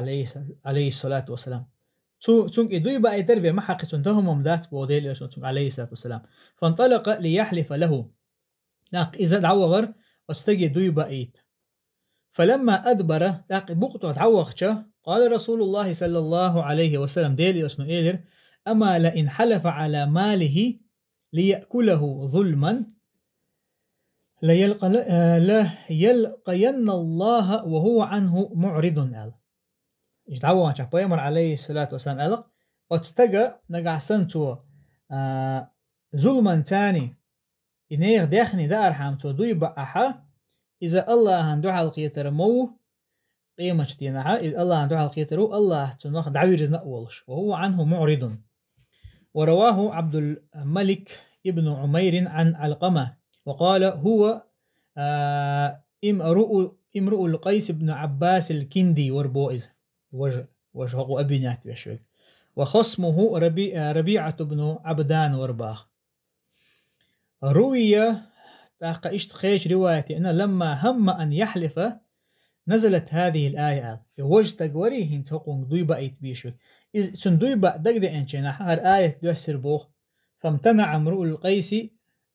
алейхи салату вассалам. Цу, цунга и дуй баайтар бе ма хьакхи цун дахам дац бо Делера цунга, алейхи салату вассалам. فانطلق ليحلف له. ТӀаккха иза дӀавахар оцу стаге дуй баийта. فلما أدبر, тӀаккха букъ тӀо дӀавахча, قال رسول الله صلى الله عليه وسلم, Делера цунга элира: أما لئن حلف على ماله ليأكله ظلما ليلقين الله وهو عنه معرض, аьлла. Иштта дӀавахча пайхамар, алейхи салату вассалам, аьлла: оцу стага нагахь санна цо, а, зулман цани, и нехан даьхни даархьама цо дуй баахь, иза Аллахьан дуьхьал кхетар ма ву, къематчу дийнахь, иза Аллахьан дуьхьал кхетар ву, Аллахь цунах дӀавирзина а волуш. وهو عنه معرض. ورواه عبد الملك بن عمير عن علقمة وقال هو، آه، امرؤ، امرؤ القيس بن عباس الكندي вар боху иза. Важа, важа хӀокхо обвинять веш верг. وخصمه ربيعة بن عبدان вар боху. روي, тӀаккха иштта кхечу риваятехь: لما هم أن يحلف نزلت هذه الآية, аьлла. И важа стаг варий хӀинца хӀокхунга дуй баийта безаш верг. Иза цунна дуй баа дагадеанчу хенахь хӀара аят доьссира боху: فامتنع امرؤ القيس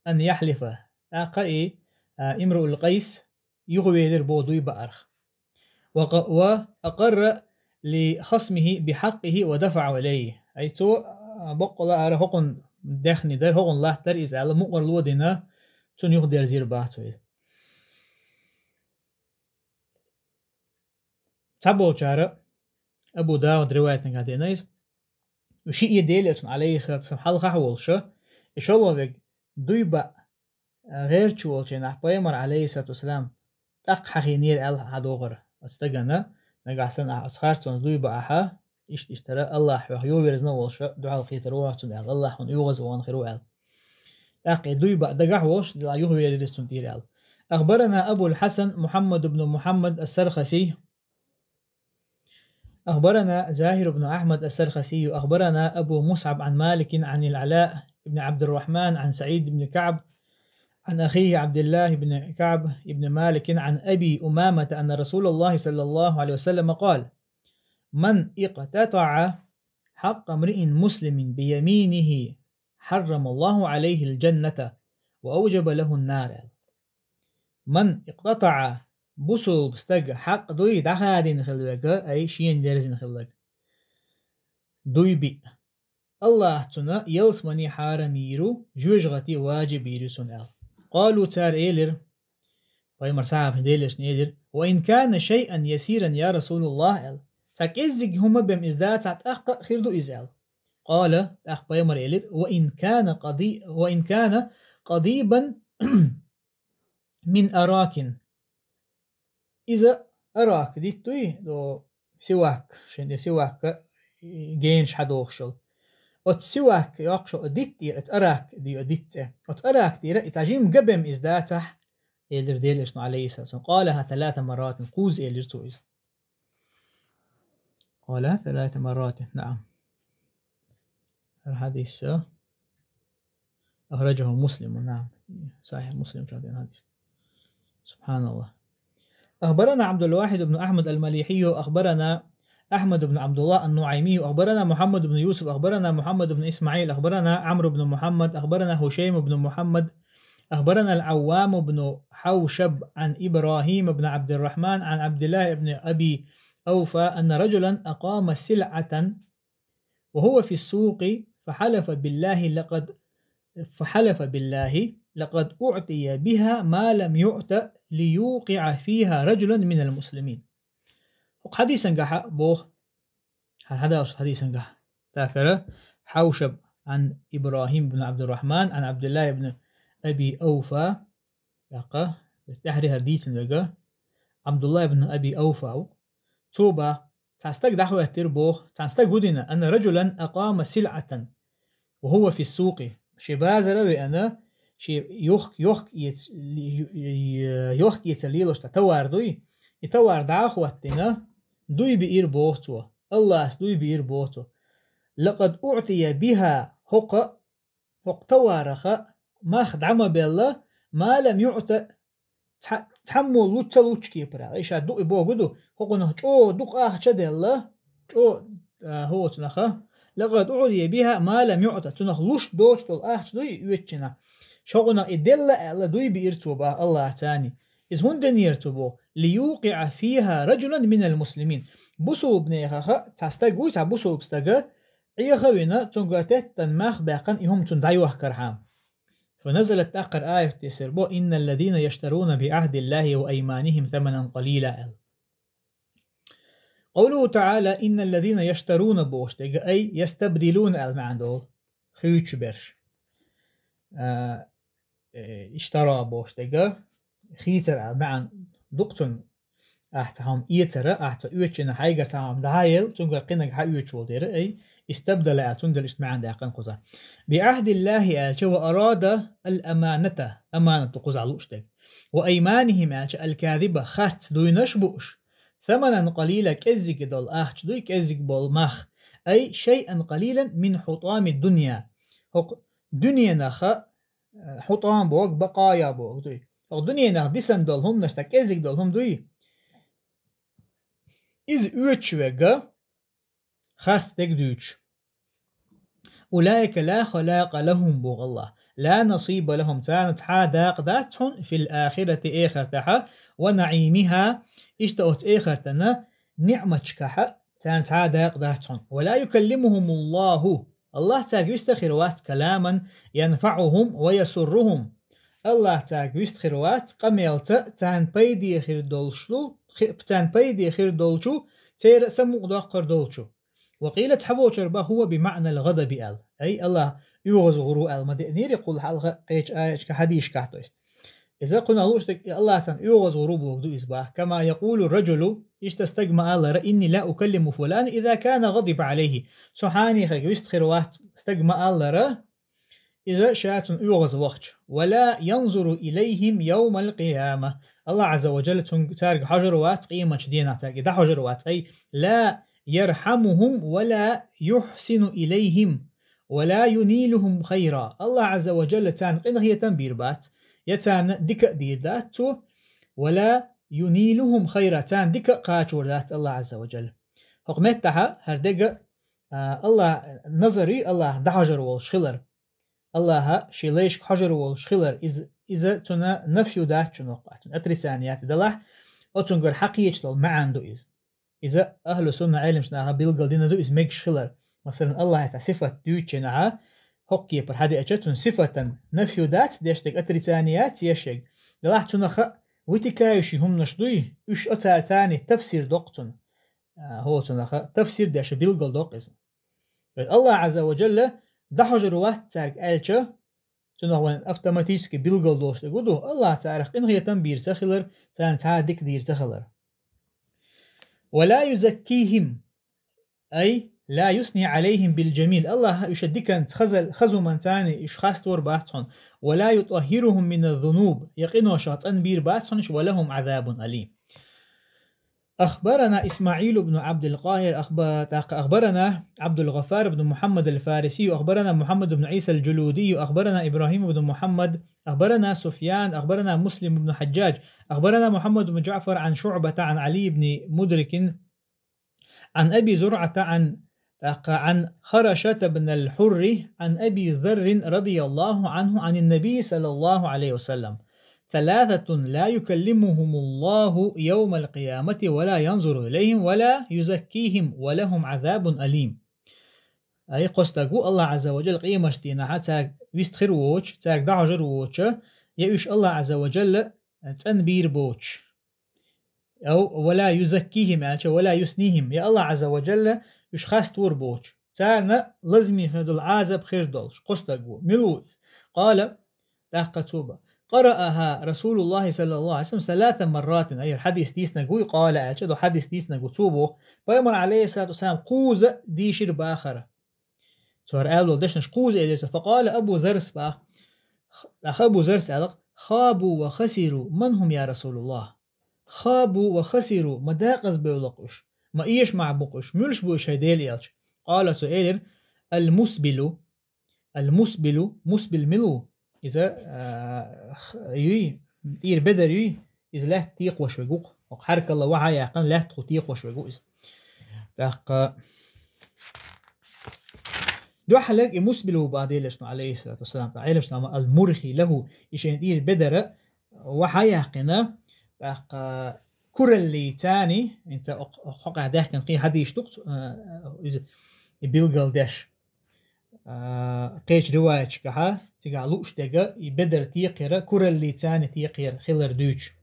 أن يحلف. ТӀаккха и, а, имруул Къайс юхавелира боху дуй баарх. وأقر لخصمه بحقه ودفعه إليه. Ай, цо, а, баккъала ара хӀокхунна даьхни дара, хӀокхунна латта дара иза аьлла, мукъарло а дина, цунна юхадерзийра боху цо иза. Цхьаболчара, Абу Дауд риваятнага деана иза, шиъ Делера цунна, алейхи салату вассалам, хьалха волуш, и шолгӀа верг дуй баа гӀерташ волчу хенахь пайхамар, алейхи салату вассалам, тӀаккха хьахийнера аьлла хьадогӀура оцу стагана, нагахь санна ахь оцу харцонца дуй баахь, иштта-иштта Аллахь хьох юхаверзина а волуш, дуьхьал кхетар ву хьо цунна аьлла, Аллахь хьуна оьгӀаз а вахана хир ву аьлла. ТӀаккха и дуй баа дагахь волуш, Делахь юхавелира иза цунна тӀера аьлла. أخبرنا أبو الحسن محمد بن محمد السرخسي، أخبرنا زاهر بن أحمد السرخسي، أخبرنا أبو مصعب عن مالك عن العلاء بن عبد الرحمن عن سعيد بن كعب عن أخيه عبد الله بن كعب بن مالك عن أبي أمامة أن رسول الله صلى الله عليه وسلم قال: من اقتطع حق امرئ مسلم بيمينه حرم الله عليه الجنة وأوجب له النار. من اقتطع, бусулба стага хьакъ дуй дӀахадийна хилла верг, ай, шена дерзина хилла верг, дуй биъ, Аллахь цунна ялсамани хьарам йийр ву, жоьжахати важиб йийр ю цунна аьлла. قالوا, цара элира, пайхамар сахьабашна, Делера цунна элира: وإن كان شيئا يسيرا يا رسول الله, аьлла. Цхьа кӀеззиг хӀума бен иза дацахь, тӀаккха а хир ду иза аьлла. قال, тӀаккха пайхамар элира: وإن كان قضي-، وإن كان قضيبا من أراك. Иза арак дитт дуй, до сивак, шен де сивакка генаш хьадохуш йолу. Оцу сивакка йоккхуш йолу дитт тӀера, оцу арак дио дитт цӀе. Оцу арак тӀера и цхьа жима габем иза дацахь, элира Делера цунна, алейхи салату вассалам. قالها ثلاث مرات, кхузза элира цо иза. قالها ثلاث مرات, наам. ХӀара хьадис, а, أخرجه مسلم, наам. Сахьихь Муслим чохь деана хьадис. سبحان الله. أخبرنا عبد الواحد بن أحمد المليحي، أخبرنا أحمد بن عبد الله النعيمي، أخبرنا محمد بن يوسف، أخبرنا محمد بن إسماعيل، أخبرنا عمرو بن محمد، أخبرنا هشيم بن محمد، أخبرنا العوام بن حوشب عن إبراهيم بن عبد الرحمن عن عبد الله بن أبي أوفى أن رجلا أقام سلعة وهو في السوق فحلف بالله لقد، فحلف بالله لقد أعطي بها ما لم يعط ليوقع فيها رجلا من المسلمين. ХӀокху хьадисан гахьа боху, хьан хьадалш хьадисан гахьа. Такара Хьаушаб عن إبراهيم بن عبد الرحمن عن عبد الله بن أبي أوفى. ТӀаккха тӀаьхьарий хӀара дийцина вега Абдулла ибн Аби Ауфа ву. Цо баха, цхьа стаг дӀахӀоьттира боху, цхьана стаг гу дина: أن رجلا أقام سلعة وهو في السوق. Ши базара а веана, ши йохк-, йохк эц-, ю-, ю-, йохк эцар лелош тӀа товар дуй, и товар дӀа а хӀоттина, дуй биира боху цо, Аллас дуй биира боху цо. لقد أعطي بها, хӀокху, хӀокху товараха мах дӀа ма белла, ما لم يعط, цхьа-, цхьаммо луц ца луччу кепара. Иша дуъи богу ду, хӀокхунах чӀо дукха ахча делла, чӀо, а, хӀоцунаха. لقد أعطي بها ما لم يعط, цунах луш доцуш долу ахча дуй оьцучунах. ХӀокхунах и делла аьлла дуй биира цо бах Аллахьцани. Иза хӀунда динера цо боху? ليوقع فيها رجلا من المسلمين. Бусулбанехаха цхьа стаг вуй, цхьа бусулба стага, Ӏеха а вина, цуьнгара теттан мах а баьккхина, и хӀума цунна дӀайохкархьама. فنزلت, тӀаккхара аят тесира бо: إن الذين يشترون بعهد الله وأيمانهم ثمنا قليلا аьлла. قوله تعالى: إن الذين يشترون бохуш дерг, أي يستبدلون аьлла маьӀна долу. Хуьйцуш берш. А, э, иштара бохуш дерг, хийцар аьлла маьӀна ду-кх цунна. Ахь цхьа хӀума эцара, ахь цо оьцучунна хьайгара цхьа хӀума дӀахьаелла, цуьнгара кхиниг хьаоьцуш волу дера, ай, истабдала аьлла, цундела иштта маьӀна даьккхина кхуза. بعهد الله аьлча, وأراد الأمانة, аманат ду кхузахь лууш дерг. وأيمانهم аьлча, الكاذبة, харц дуйнаш а бууш. ثمنا قليلا, кӀеззиг долу ахча дуй, кӀеззиг болу мах. أي شيئا قليلا من حطام الدنيا. ХӀокху дуьненах, э, хьутам боху, бакъая боху дуй. ХӀокху дуьненах дисан долу хӀуманаш, цхьа кӀеззиг долу хӀума дуй. Иза оьцуш верг, харц дерг дуьйцуш. أولئك لا خلاق لهم боху Аллахь. لا نصيب لهم, царна цхьа дакъа дац хьуна, في الآخرة, эхартахь, ونعيمها, иштта оцу эхартан ниӀматашкахь царна цхьа дакъа дац хьуна. ولا يكلمهم الله, Аллахь цаьрга вист а хир вац, كلاما ينفعهم ويسرهم. Аллахь цаьрга вист хир вац къамелца, царна пайде хир долуш ду, хи-, царна пайде хир долчу, церан а самукъадоккхур долчу. وقيل, цхьаболчара бах, هو بمعنى الغضب аьлла. Ай, Аллахь оьгӀаз гӀур ву аьлла ма деънийра кхул хьалха кхечу аяташкахь, хьадисашкахь, то есть. Иза кхунах лууш дерг, Аллахь царна оьгӀаз гӀур ву боху ду иза бах. كما يقول الرجل, иштта стаг ма-аллара, إني لا أكلم فلانا إذا كان غضب عليه. Со хьанехега вист хир вац стаг ма-аллара, иза ша цунна оьгӀаз вахча. ولا ينظر إليهم يوم القيامة. Аллахь Ӏазза ва Джалла цунга, цаьрга хьожур вац къематчу дийнахь, цаьрга дӀахьожур вац. أي لا يرحمهم ولا يحسن إليهم ولا ينيلهم خيرا. Аллахь Ӏазза ва Джалла царна къинхетам бийр бац, я царна дика а дийр дац цо, ولا ينيلهم خيرا, царна дика а кхачор дац Аллахь Ӏазза ва Джалла. ХӀокху меттахь хӀара дерг, а, Аллахь назар ю, Аллахь дӀахьожур волуш хилар. Аллахьа шен лайшка хьожур волуш хилар, иза, иза цуьнан нафью дац чунах, цуьнан отрицание яц, делахь, оцуьнгара хьакхеча долу маьӀна ду иза. Иза ахӀлу сунна Ӏелимчу наха билгал дина ду иза мегаш хилар. Масалан, Аллахьа цхьа сифат дуьйцучу наха, хӀокху кепара хьадеъча, цуьнан сифатан нафью дац деш дерг, отрицание яц еш ерг. Делахь цунах вытекающий хӀуманаш дуй, уьш оцара царний тафсир доккху цунна. А, хӀо цунаха тафсир деш билгал доккху иза. Аллахь Ӏазза ва Джалла дӀахьожур вац цаьрга аьлча, цунах вайн автоматически билгал долуш дерг ду, Аллахь царах къинхетам бийр ца хилар, царна цхьа а дика дийр ца хилар. ولا يزكيهم, أي لا يثني عليهم بالجميل. Аллахьа уьш диканца, хазал-, хазуманцани уьш хаставор бац хьуна. ولا يطهرهم من الذنوب. Я къиношах цӀанбийр бац хьуна уьш, ولهم عذاب أليم. أخبرنا إسماعيل بن عبد القاهر، أخب-، أخبرنا عبد الغفار بن محمد الفارسي، أخبرنا محمد بن عيسى الجلودي، أخبرنا إبراهيم بن محمد، أخبرنا سفيان، أخبرنا مسلم بن حجاج، أخبرنا محمد بن جعفر عن شعبة عن علي بن مدرك، عن أبي زرعة عن، عن خرشة بن الحر عن أبي ذر رضي الله عنه عن النبي صلى الله عليه وسلم: ثلاثة لا يكلمهم الله يوم القيامة ولا ينظر إليهم ولا يزكيهم ولهم عذاب أليم. Ай, кхо стаг ву, Аллахь Ӏазза ва Джалла къематчу дийнахь цаьрга вист хир воцуш, цаьрга дӀахьожур воцуш, я уьш Аллахь Ӏазза ва Джалла цӀанбийр боцуш. Ау, ولا يزكيهم аьлча, ولا يثنيهم. Я Аллахь Ӏазза ва Джалла уьш хаставор боцуш, царна лазаме хир долу Ӏазап хир долуш, кхо стаг ву. Мила ву иза? قال, тӀаккха цо бах: قرأها رسول الله صلى الله عليه وسلم ثلاث مرات. Ай, хӀара хьадис дийцинарг вуй, قال аьлча, ду хьадис дийцинарг ву цо боху. Пайхамар, عليه الصلاة والسلام, кхузза дийшира бах хӀара. Цо хӀара аьлла долу дешнаш кхузза элира цо. فقال أبو ذر, бах. ТӀаккха Абу Заррас аьлла: خابوا وخسروا، من هم يا رسول الله؟ خابوا وخسروا, ма декъаза бевлла-кх уьш, ма эшамехь бу-кх уьш, муьлш бу уьш, хӀай Делан элча? قال, цо элира: المسبل. المسبل, мусбил мила ву? Иза, а, х-, юй, тӀера бедар юй, иза лаьтта текхош вег ву-кх. ХӀокху хьаркалла вахьа яьккхина, лаьтта хула текхош вег ву иза. ТӀаккха дуьххьалерг и мусбил ву бах Делашна, алейхиссалату вассалам, ткъа Ӏеламнаха ма-, ал-мурхи лаху, и шен тӀера бедар вахьа яьккхина, тӀаккха кураллий царний, инца хьокъехь даьхкина кхин хьадийш ду-кх, а, иза, и билгал деш. А, кхечу риваяташкахьа, цигахь лууш дерг, и бедар текхар, кураллий царний текхар хилар дуьйцуш.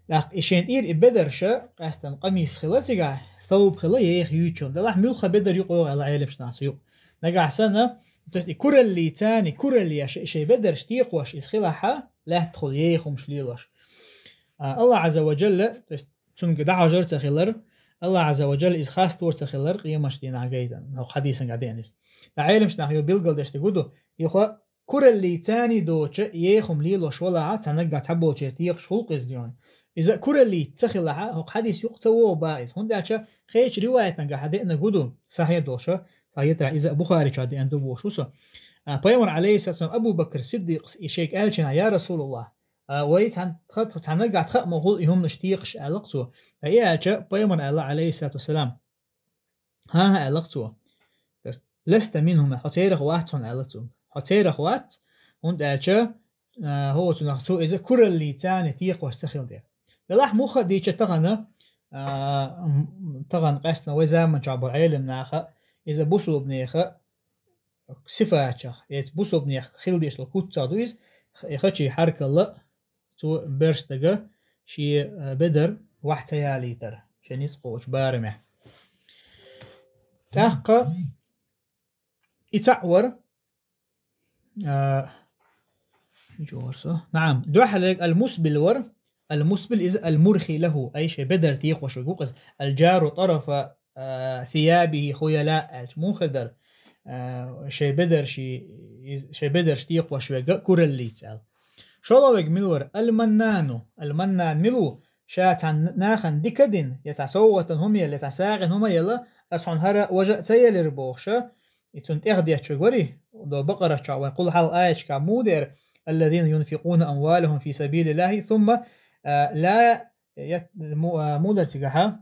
ТӀаккха и шен тӀера и бедарша, къаьстина къамис хила цигахь, совб хила еха юьйцуш йолу. Делахь муьлхха бедар юкъа йогӀу аьлла Ӏеламнаха цу юкъа. Нагахь санна, то есть и кураллий царний, кураллий ша-, шайн бедарш текхош иза хилахьа, лаьтта хула еха хӀумаш лелош. А, Аллах Азза ва Джалла, то есть цуьнга дӀахьожар ца хилар, Аллах Азза ва Джалла иза хастор ца хилар, къематдийнахь гайтина. ХӀокху хьадисангахь деана иза. Ткъа Ӏеламнаха юха билгалдеш дерг хӀун ду, юха кураллий царний доцуш еха хӀума лелош валахьа, цхьа наггахь цхьаболчеран текхаш хуьлу-кх иза дуьйна. Иза кураллий ца хилахьа, хӀокху хьадис юкъа ца вогӀу бах иза. ХӀунда аьлча кхечу риваятангахь деана гӀо ду, сахьихь долуш, сахьихь тӀера иза Бухаричо деана ду бохуш ву со. А, пайхамар, алейхиссалату вассалам, Абу Бакр Сиддикъас и шайга аьллачу хенахь: «Я Расулаллах, а, вай цхьана, тха-, цхьана наггахь тхан а ма хуьлу и хӀуманаш текхаш», аьлла-кх цо. Ткъа и аьлча, пайхамар аьлла, алейхиссалату вассалам: «ХӀан-хӀа», аьлла-кх цо. «Ласта минхум», хьо церах вац хьуна, аьлла цо. Хьо церах вац, хӀунда аьлча, а, хӀокху цунах цо иза кураллий царний текхош ца хилла дела. Делахь муха а дийцича тахана, а, м-, тахана къаьстина вай заманчохь болу Ӏеламнаха, иза бусулбанеха сифатех, эца бусулбанех хила дезаш долу куццах ду иза, и хачий хьаркалла цо берш дага шен, а, бедар вахь ца ялийтар, шен ницкъ кхочу барамехь. ТӀаккха и цхьаъ вара, а, мича вара со? Наам, дуьххьалерг ал-мусбил вара, ал-мусбил иза ал-мурхи лаху, ай шайн бедар текхош вег ву-кх иза, ал-джару тарафа а, сиябихи хуяла аьлча, муха дара, а, шайн бедарш, из-, шайн бедарш текхош вега кураллица аьлла. ШолгӀа вег мила вара? Ал-маннану. Ал-маннан мила ву? Ша цхьана нахана дика а дина, я цхьа совгӀатан хӀума елла, я цхьа сагӀина хӀума елла, ас хьуна хӀара важа а ца елира бохуша, и цунна тӀех детташ вег вари, до Бакъарат чохь вайн кхул хьал аячка муха дера, аллазина юнфикъуна амвалахум фи сабилиллахи, сумма, а, ла ят-, му-, а, муха дара цигахьа?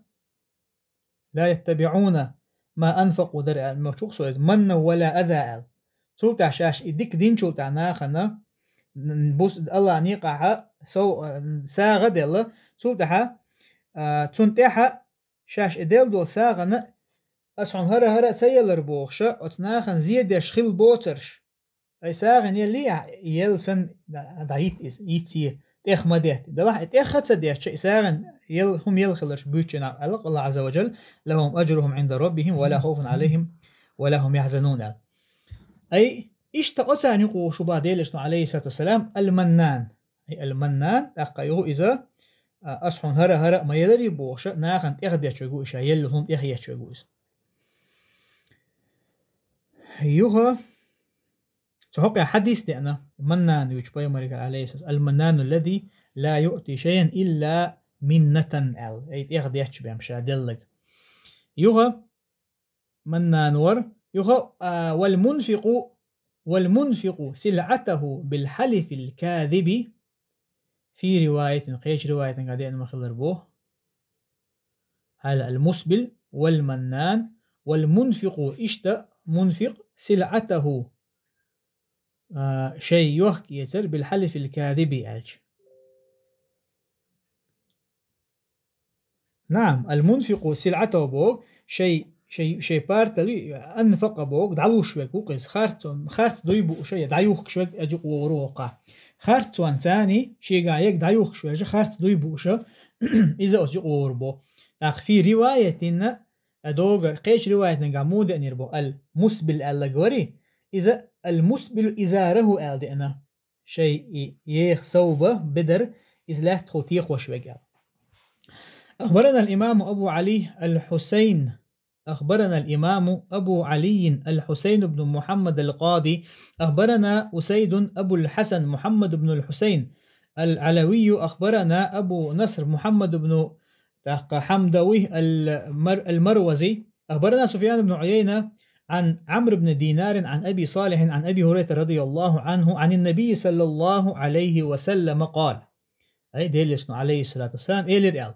«Ла яттабиӀуна ма анфакъу» дара аьлла, ма чукхо иза, «манна ва ла аза» аьлла. Цул тӀаьхьа шаьш и дика динчул тӀаьхьа нахана, н-, бус-, Аллахьан некъахьа сов-, а, сагӀа а делла, цул тӀаьхьа, а, цунна тӀаьхьа шаьш и делла долу сагӀана, ас хьуна хӀара-хӀара а ца еллара бохуша, оцу нахана зен деш хилла боцурш. Ай сагӀина еллий ахь, елла санна, дӀа-, дӀайитта иза, йицъе, тӀех ма детта. Делахь и тӀех а ца детташ, и сагӀина елла, хӀума елла хиларш буьйцучу нах, аьлла Аллах Азза ва Джалла: «Лахум аджругьум Ӏинда раббихим ва ла хавфун Ӏалайхим ва ла хум яхьзанун», аьлла. Ай, иштта оцарна юкъа ву шу бах Делан Элчано, алейхиссалату вассалам, ал-маннан. Ай, ал-маннан, тӀаккха юха иза, а, ас хьуна хӀара-хӀара а ма еларий бохуша, нахана тӀех детташ вег ву иза, ша елла хӀума тӀех етташ вег ву иза. Юха, цу хьокъехь хьадис деана, маннан вуьйцу пайхамаригара, алейхиссалам: «Ал-маннану аллази ла юъти шайан илла миннатан», аьлла, ай тӀех детташ бен ша деллаг. Юха, маннан вара, юха, а, «вал мунфикъу, вал мунфикъу силъатаху бил хьалифил казиби», фи риваятин, кхечу риваятангахь деана ма хилар боху. Хьала ал-мусбил, вал-маннан, вал-мунфикъу, иштта мунфикъ, силъатаху, а, шайн йохка эцар, бил-хьалифил-казиби аьлча. Наам, ал-мунфикъу силъатаху боху, шайн, шайн, шайн партал анфакъа боху, дӀалуш верг ву-кх иза, харц, харц дуй бууша, я дӀаюхкуш верг, я юкъа вогӀур ву хӀокхахь. Харцонца царний, шега ерг дӀаюхкуш вежа, харц дуй бууша, иза оцу юкъа вогӀур бу. ТӀаккха фи риваятин, а, догар, кхечу риваятангахь муха деанера бу, ал-мусбил аьллаг вари, иза ал-мусбилу изараху аьлла деана. Шайн и еха совба, бедар, иза лаьттахула текхош верг аьлла. أخبرنا الإمام أبو علي الحسين، أخبرنا الإمام أبو علي الحسين بن محمد القاضي، أخبرنا أسيد أبو الحسن محمد بن الحسين العلوي، أخبرنا أبو نصر محمد بن تحق حمدوي المر-، المروزي، أخبرنا سفيان بن عيينة عن عمرو بن دينار عن أبي صالح عن أبي هريرة رضي الله عنه عن النبي صلى الله عليه وسلم قال: Ай, Делан Элчано, алейхиссалату вассалам, элира аьлла: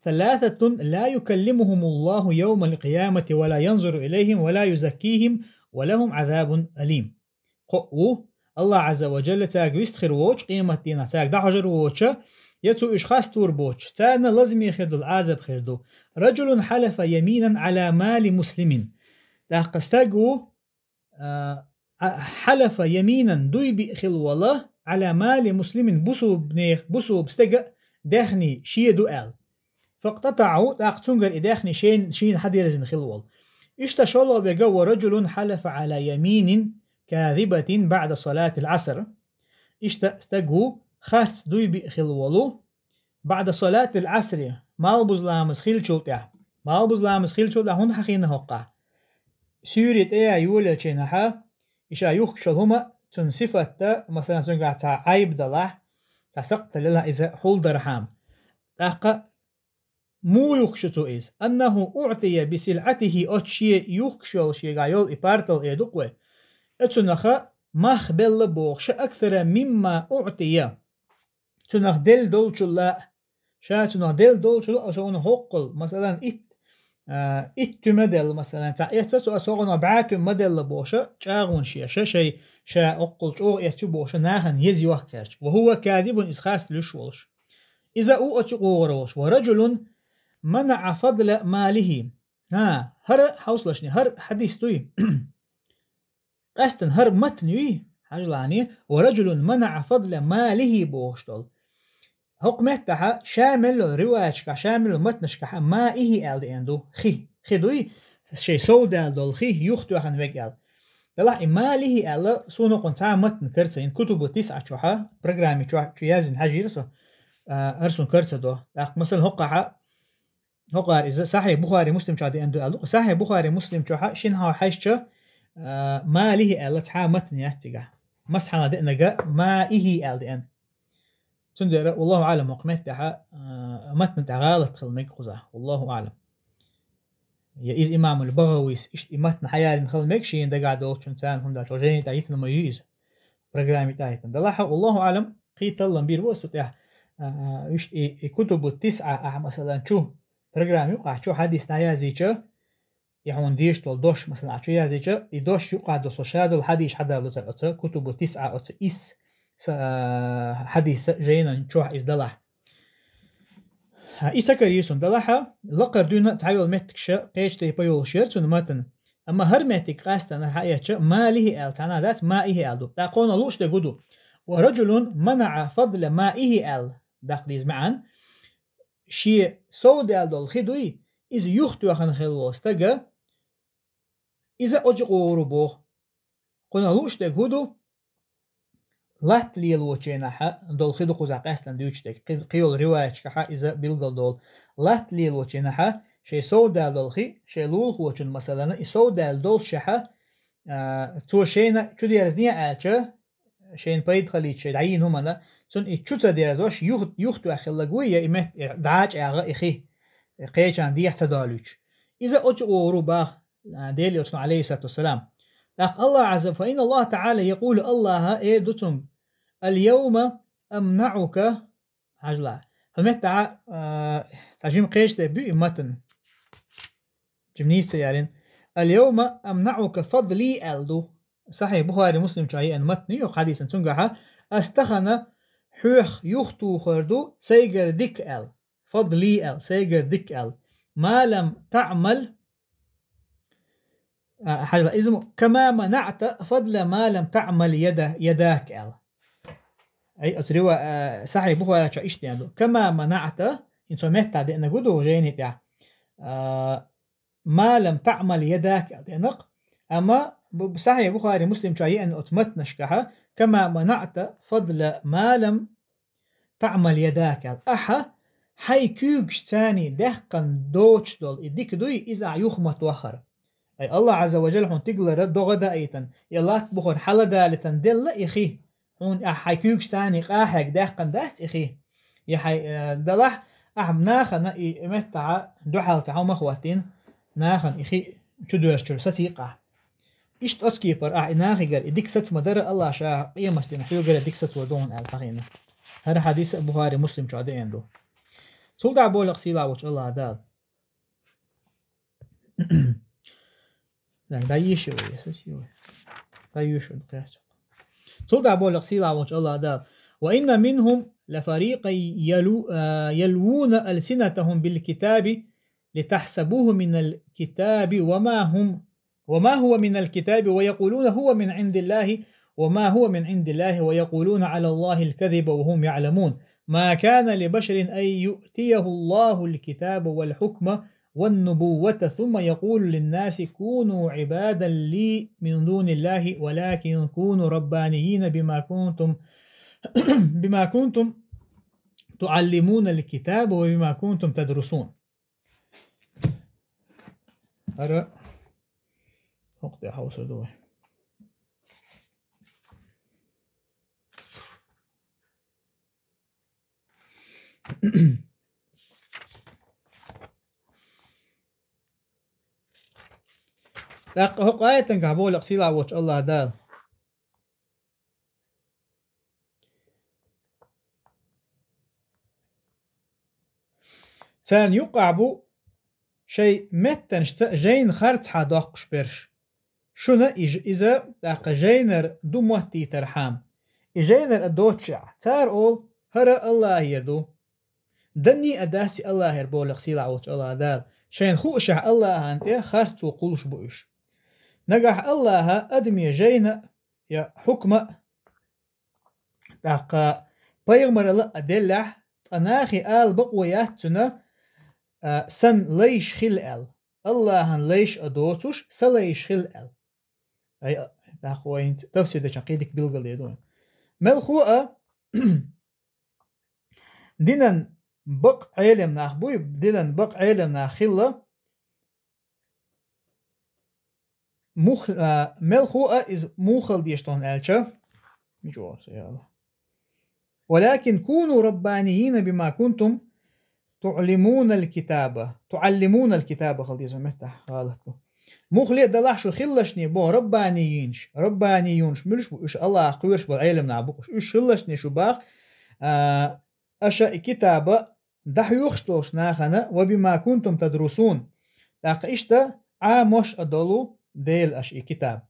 «ثلاثة لا يكلمهم الله يوم القيامة ولا ينظر إليهم ولا يزكيهم ولهم عذاب أليم». Кхоъ ву, Аллах Азза ва Джалла цаьрга вист хир воцуш, къематдийнахь цаьрга дӀахьожур воцуш, я цо уьш хастор боцуш, царна лазаме хир долу Ӏазаб хир ду. رجل حلف يمينا على مال مسلم. ТӀаккха стаг ву, а, а, حلف يمينا, дуй биъ хилла волу, على مال مسلم, бусулбанех-, бусулба стеган даьхни шен ду аьлла. فاقتطعه, тӀаккха цуьнгара и даьхни шен-, шена хьадерзина хилла волу. Иштта шолгӀа верг: ورجل حلف على يمين كاذبة بعد صلاة العصر. Иштта стаг ву, харц дуй биъ хилла волу, بعد صلاة العصر, малхбуза ламаз хиллачул тӀаьхьа. Малхбуза ламаз хиллачул тӀаьхьа хӀунда хьахийна хӀокхахь? Суьйре тӀе а йолаелчийнахьа, и ша юхкуш йолу хӀума, цуьнан сифатта, масалан, цуьнгахь цхьа Ӏайб далахь, цхьа сакхтал елахь иза хьулдархьама. ТӀаккха муха юхкуш ю цо иза? أنه أعطي بسلعته, оцу шен юхкуш йолу, шегахь йолу и партал эр ду-кх вай. Оцунах мах белла бохуш, أكثر مما أعطي. Цунах делла долчул а, ша цунах делла долчул а, оцунах хӀоккхул, масалан, итт, а, итт туьма делла, масалан, цхьа эццо, оцунах бӀе туьма ма делла бохуш, чӀагӀонаш еш, шай, ша хӀоккхул чӀогӀа эцча бохуш, нахана еза йохка гӀерташ. وهو كاذب, иза харц луьйш волуш. Иза ву оцу юкъа вогӀур волуш. ورجل منع فضل ماله. ХӀа, хӀара хьовсалаш, хӀара хьадис дуй. Къаьстина хӀара матн юй, хьажалахь, ورجل منع فضل ماله бохуш долу. ХӀокху меттахьа ша мел йолу риваяташкахь, ша мел йолу матнашкахьа مائه аьлла деана ду. Хи, хи дуй, шайн сов даьлла долу хи, юхатоьхна верг аьлла. Делахь и ماله аьлла, суна хӀокхунна цхьа а матн карца йина, Кутубу ТисӀа чохьа, программи чохь-, чу яздина хьажийра со, а, хӀара суна карца до. ТӀаккха, масалан, хӀокхахьа, хӀокхара иза Сахьихь Бухари, Муслим чохь деана ду аьлла ду-кх. Сахьихь Бухари, Муслим чохьа шина хьо хьаьжча, а, ماله аьлла цхьа а матн яц цигахь. Масхьана деанарг مائه аьлла деана. Цундела, والله أعلم, хӀокху меттехьа, а, матна тӀехь гӀалат хила мега кхузахь. والله أعلم. Я иза имамул БагӀавис иштта и матн хьаялийна хила мега, шена дагахь долчун царна, хӀунда аьлча жайни тӀехь йитина ма ю иза. Программи тӀехь йитина. Делахь а, والله أعلم, кхин таллам бийр бу аса цу тӀехь, а, а, иштта и, и Кутубу ТисӀа ахь, масалан, чу программа юкъахь чу хьадис дӀаяздича, и хьуна дезаш долу дош, масалан, ахь чу яздича, и дош юкъахь долу со ша долу хьадис хьадалло цара оцу Кутубу ТисӀа, оцу ис са-, а, хьадис жайнан чохь иза далахь. ХӀа, и ца карийра суна, делахь а, лакхара дуьйна цхьа йолу меттигаш кхечу тайпа йолуш яра цуьнан матн. Амма хӀара меттиг къаьстина хьаэцча, ماله аьлла цхьана дац, مائه аьлла ду. ТӀаккха кхунах лууш дерг хӀун ду? ورجل منع فضل مائه аьлла даккха деза маьӀна. Шен сов даьлла долу хи дуй, иза юхатоьхна хилла волу стага, иза оцу юкъа вогӀур ву боху. Кхунах лууш дерг хӀун ду? Латта лелочийнахьа долу хи ду кхузахь къаьстина дуьйцуш дерг. Кхи-, кхин йолу риваяташкахьа иза билгал долу. Латта лелочийнахьа шайн сов даьлла долу хи, шайн лулахочун, масалана, и сов даьлла долуш шехьа, а, цо шайна чу дерзане аьлча, шайна пайда хилийта шайн дӀайийна хӀумана, цунна и чу ца дерзош, юх-, юхатоьхна хилларг вуй, я и мет-, и дӀа а чӀагӀа и хи, кхечарна дехьа ца долуьйтуш. Иза оцу юкъа вогӀур ву боху, а, Делан Элчано, алейхиссалату вассалам. ТӀаккха Аллах Азза, فإن الله تعالى يقول, Аллаха эр ду цуьнга: اليوم أمنعك, хьажалахь. ХӀокху меттехь, а, цхьа жима кхечу тайпа ю и матн. Жимма нийса ца ялийна. اليوم أمنعك فضلي аьлла ду. Сахьихь Бухари, Муслим чохь еана матн ю хьадисан, цуьнгахьа: ас тахана хьох юхатухур ду сайгара дика аьлла. فضلي аьлла, сайгара дика аьлла. ما لم تعمل, а, хьажалахь, иза ма, كما منعت فضل ما لم تعمل يد-, يداك аьлла. Ай, оцу рива-, а, Сахьихь Бухари чохь иштта деана ду. كما منعت, хӀинца метта деанарг ду жайни тӀехь. А, ما لم تعمل يداك аьлла деана-кх. Амма бу-, Сахьихь Бухари, Муслим чохь еана оцу матнашкахьа: كما منعت فضل ما لم تعمل يداك аьлла. Ахьа хьайн куьйгашца даьккхина доцуш долу и дика дуй, иза ахь юха ма тоххара. Ай, Аллах Азза ва Джалла хьуна тигалара догӀа даийтина, я латта бухара хьала далийтина делла и хи. Хьуна ахь хьайн куьйгашца къахьега даьккхина дац и хи. Я хьайн, э, делахь, ахь нахана и меттахьа дуьхьал ца хьо ма хӀоттийна, нахана и хи чудоьрзучуьра сацийкъахь. Иштта оцу кепара ахь и нахигара и дика саца ма дара, Аллах ша къематдийнахь хьоьгара дика сацор ду хьуна аьлла хьахийна. ХӀара хьадис Бухари, Муслим чу деана ду. Цул тӀаьхьа боху сийлахь волчу Аллах Дала. Дай йиш ю вай, аса сийлахь. Дай йиш ю кхача. Цул тӀаьхьа боху сийлахь волчу Аллах Дала: «وإن منهم لفريقا يلو-، آه، يلوون ألسنتهم بالكتاب لتحسبوه من الكتاب وما هم، وما هو من الكتاب ويقولون هو من عند الله وما هو من عند الله ويقولون على الله الكذب وهم يعلمون. ما كان لبشر أن يؤتيه الله الكتاب والحكم والنبوة ثم يقول للناس كونوا عبادا لي من دون الله ولكن كونوا ربانيين بما كنتم، بما كنتم تعلمون الكتاب وبما كنتم تدرسون.» ХӀара хӀокху тӀе хьовсур ду вай. ТӀаккха хӀокху аятангахь боху сийлахь волчу Аллах Дала: «Царна юккъахь бу шайн меттанашца жайна харцахьа доккхуш берш. Шуна и ж-, иза тӀаккха жайнара ду моттийтархьама. И жайнара а доццушехь, цара олу: „ХӀара Аллахера ду“. Данний а дац и Аллахера», боху сийлахь волчу Аллах Дала. «Шайна хуушехь Аллахана тӀе харцо кхуллуш бу уьш. Нагахь Аллаха адаме жайна а, я хьукма а, тӀаккха пайхамаралла а деллехь, ткъа нахе ала бакъо яц цуьнан, а, сан лайш хила аьлла. Аллахьан лайш а доцуш, сан лайш хила аьлла». Ай, а, тӀаккха вай хӀинца тафсир дечохь кхин дика билгалдийр ду вайна. Мелхо а, динан бакъ Ӏелам нах буй, динан бакъ Ӏелам нах хилла, мух-, а, мелхо а иза муха хила деза тхуна аьлча, мича ву аса яла? «ولكن كونوا ربانيين بما كنتم تعلمون الكتاب». «تعلمون الكتاب» хила деза меттахь гӀалат бу. Муххале а далахь шу хилалаш боху раббанийинаш, раббаниюнаш муьлш бу, уьш Аллах кхоьруш болу Ӏелам нах бу уьш. Уьш хилалаш шу боху, а, аша и китаба дӀахьоьхуш долчу нахана: «وبما كنتم تدرسون». ТӀаккха иштта Ӏамош а долу Дела аша и китаб.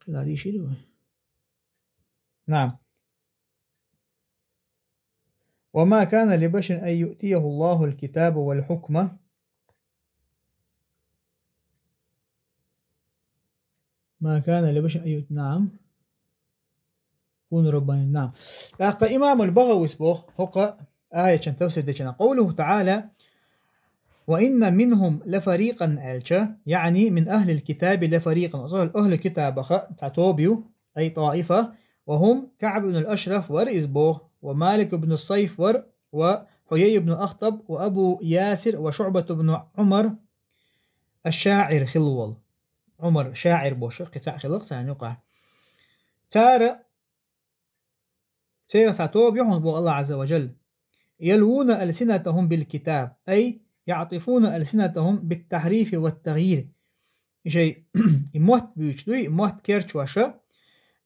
КхидӀа дийшира вай? Наам. «وما كان لبشر أن يؤتيه الله الكتاب والحكمة». «ما كان لبشر أن يؤت-», наам. «كونوا ربانيين», наам. ТӀаккха имамул БагӀавис боху хӀокху аятан тафсир дечунна: «قوله تعالى: وإن منهم لفريقا», аьлча, يعني من أهل الكتاب لفريقا. Ахьлу китабах цхьа тоба ю, أي طائفة، وهم كعب بن الأشرف вара иза боху, ومالك بن الصيف вара, وحيي بن أخطب، وأبو ياسر، وشعبة بن عمر الشاعر хилла волу. Ӏумар шаӀир бохуш кхин цхьаъ хилла-кх царна юкъахь. Цара, церан цхьа тоба ю хьуна боху Аллах Ӏазза ва Жалла: «يلوون ألسنتهم بالكتاب», أي يعطفون ألسنتهم بالتحريف والتغيير. И шайн, и мотт буьйцуш дуй, и мотт керчош,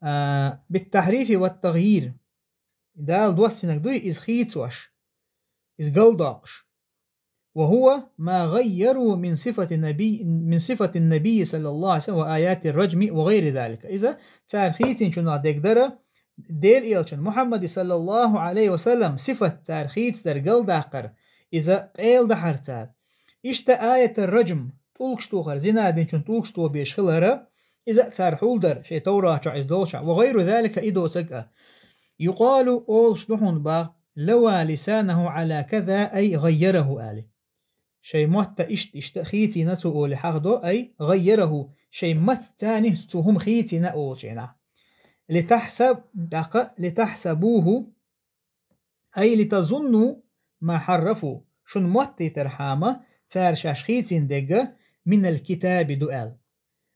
а, «بالتحريف والتغيير». Дала доссинарг дуй, иза хийцош, иза галдоккхуш. «وهو ما غيروا من صفة النبي، من صفة النبي صلى الله عليه وسلم وآيات الرجم وغير ذلك». Иза цара хийцинчунах дерг дара, Делан элчан Мухьаммади, саллаллаху Ӏалайхи ва саллам, сифат цара хийцадар галдаккхар, иза къайладахьар цара. Иштта аятар-раджм, тӀулгаш тохар, зина динчун тӀулгаш тобеш хилара, иза а цара хьулдар, шайн Таврат чохь иза долчохь, «وغير ذلك», и доцург а. «يقال», олуш ду хьуна боху: «لوى لسانه على كذا أي غيره», аьлла. Шайн мотта иштта-иштта хийцина цо олий хьахдо, أي غيره, шайн маттаца цо хӀума хийцина олучу хенахь. «لتحسب», тӀаккха, «لتحسبوه», أي لتظنوا ما حرفوا, шуна моттийтархьама, цара шаьш хийцина дерг, من الكتاب ду аьлла.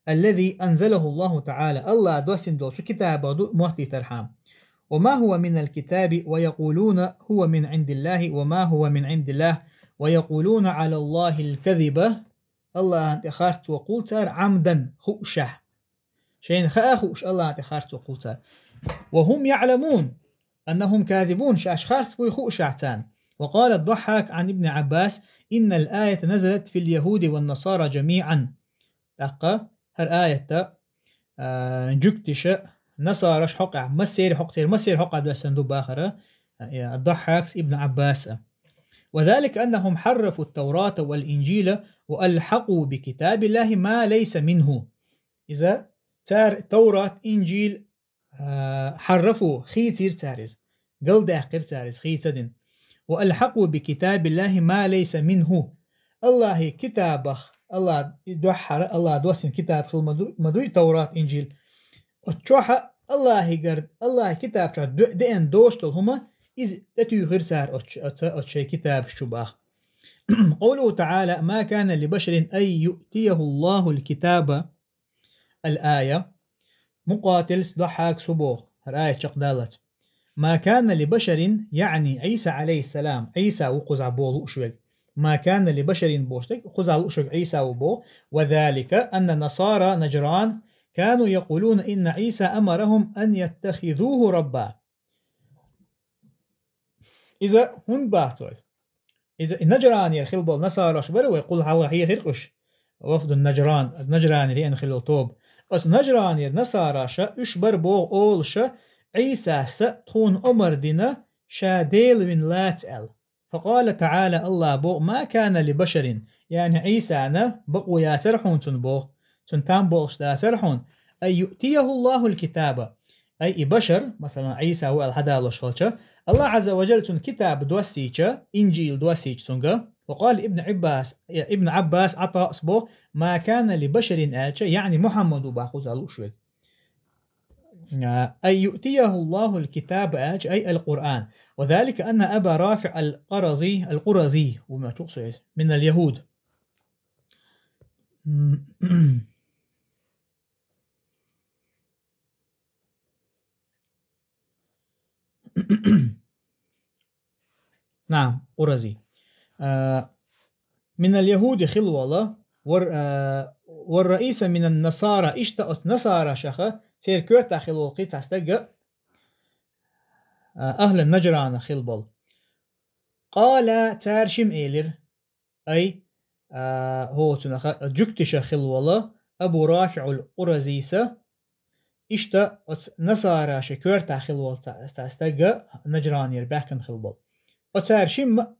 الذي أنزله الله تعالى, Аллах доссина долчу китабах ду моттийтархьама. «وما هو من الكتاب ويقولون هو من عند الله وما هو من عند الله ويقولون على الله الكذب». Аллахана тӀе харцо кхуллу цара, عمدا, хуушехь. Шайна хаа а хууш, Аллахана тӀе харцо кхуллу цара. وهم يعلمون أنهم كاذبون, шаьш харц буй хууш царна. وقال الضحاك عن ابن عباس: إن الآية نزلت في اليهود والنصارى جميعا. ТӀаккха хӀара аят а, жугтиша, насараш хьокъехь, массери хьокъ-, церан массери хьокъехь доссийна ду боху хӀара, а, Даххьакс, Ибн Ӏаббаса. وذلك أنهم حرفوا التوراة والإنجيل وألحقوا بكتاب الله ما ليس منه. Иза цара Таврат, Инжил, а, хьаррафу, хийцира цара иза. Галдаьккхира цара иза, хийца дина. وألحقوا بكتاب الله ما ليس منه. Аллахьан китабах, Аллахь дуьххьара, Аллахь доссийна китаб хила ма ду-, ма дуй Таврат, Инжил. Оцу чохь а Аллахьигара, Аллахьан китаб чохь де-, деана доцуш долу хӀума, иза тӀетуьйхира цара оцу, оцу, оцу шайн китабаш чу баха. قوله تعالى: ما كان لبشر أن يؤتيه الله الكتاب الآية. Мукъатилс, Даххьакс хӀун боху, хӀара аят чекхдаллалц? ما كان لبشر, يعني عيسى عليه السلام, Ӏийса ву кхузахь боху лууш верг. ما كان لبشر бохуш дерг, кхузахь лууш верг Ӏийса ву боху. وذلك أن نصارى نجران كانوا يقولون إن عيسى أمرهم أن يتخذوه ربا. Иза хӀунда бац вай? Иза и Наджранера хила болу насараш бара вай, кхул хьалха хьехира уьш. Вафду Наджран, Наджранера еана хила йолу тоба. Оцу Наджранера насараша, уьш бара боху олуша, Ӏийсаса тхуна омар дина, ша Дела вина лаца аьлла. فقال تعالى, Аллахь боху: ما كان لبشر, яъни Ӏийсана бакъо яцара хьуна цунна боху. Цунна там болуш дацара хьуна. أن يؤتيه الله الكتاب. Ай и башар, масалан, Ӏийса ву аьлла хьадалош хилча, Аллахь Ӏазза ва Джалла цунна китаб доссийча, Инжил доссийча цуьнга. وقال ابن عباس, Ибн Ӏаббас, Ӏатаъс боху: ما كان لبشر аьлча, яъни Мухьаммад ву боху кхузахь лууш верг. أن يؤتيه الله الكتاب аьлча, أي القرآن. وذلك أن أبا رافع القرظي, القرظي, ву моьтту-кх со иза, من اليهود. نعم, Къурази. А, من اليهود хила волу, вар-, а, والرئيس من النصارى, иштта оцу насарашах, церан коьртахь хила волу кхин цхьа стаг а, а, أهل نجران хила болу. قال, цара шимма элира, ай, а, хӀоцунах, жуьгтиша хила волу Абу РафиӀул Къуразийса, иштта оцу насараша коьртахь хила волу цхьа, цхьа стаг а Наджранера баьхкина хила болу. Оцара шимма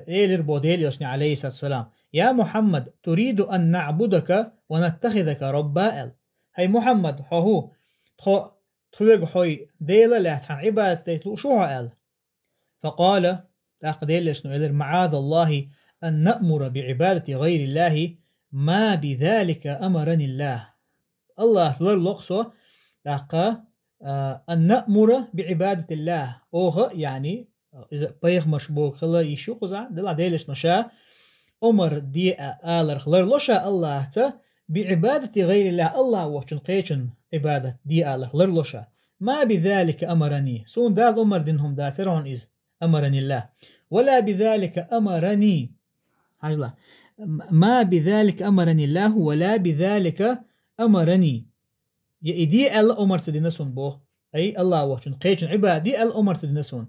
элира боху Делан Элчане, Ӏалайхиссалату вассалам: يا محمد, تريد أن نعبدك ونتخذك ربا, аьлла. ХӀай Мухьаммад, хьо хӀу, тхо, тхоьга хьо Дела а лаьцна Ӏибадат дайта лууш ву хьо, аьлла. فقال, тӀаккха Делан Элчано элира: معاذ الله أن نأمر بعبادة غير الله ما بذلك أمرني الله. Аллахьца ларло-кх со, тӀаккха, а, أن نأمر بعبادة الله. Оха, яъни, иза пайхамарш боху хила йиш ю кхузахь, делахь Делан Элчано ша омар де а аларх ларло ша Аллахьца, بعبادة غير الله, Аллахь воцчунна кхечунна Ӏибадат де аларх ларло ша. ما بذلك أمرني, суна Дала омар дина хӀума дацара хьуна иза, أمرني الله. ولا بذلك أمرني. Хьажал. ما بذلك أمرني الله ولا بذلك أمرني. Я и де аьлла омар ца дина суна боху. Ай, Аллахь воцчунна кхечунна Ӏибадат де аьлла омар ца дина суна.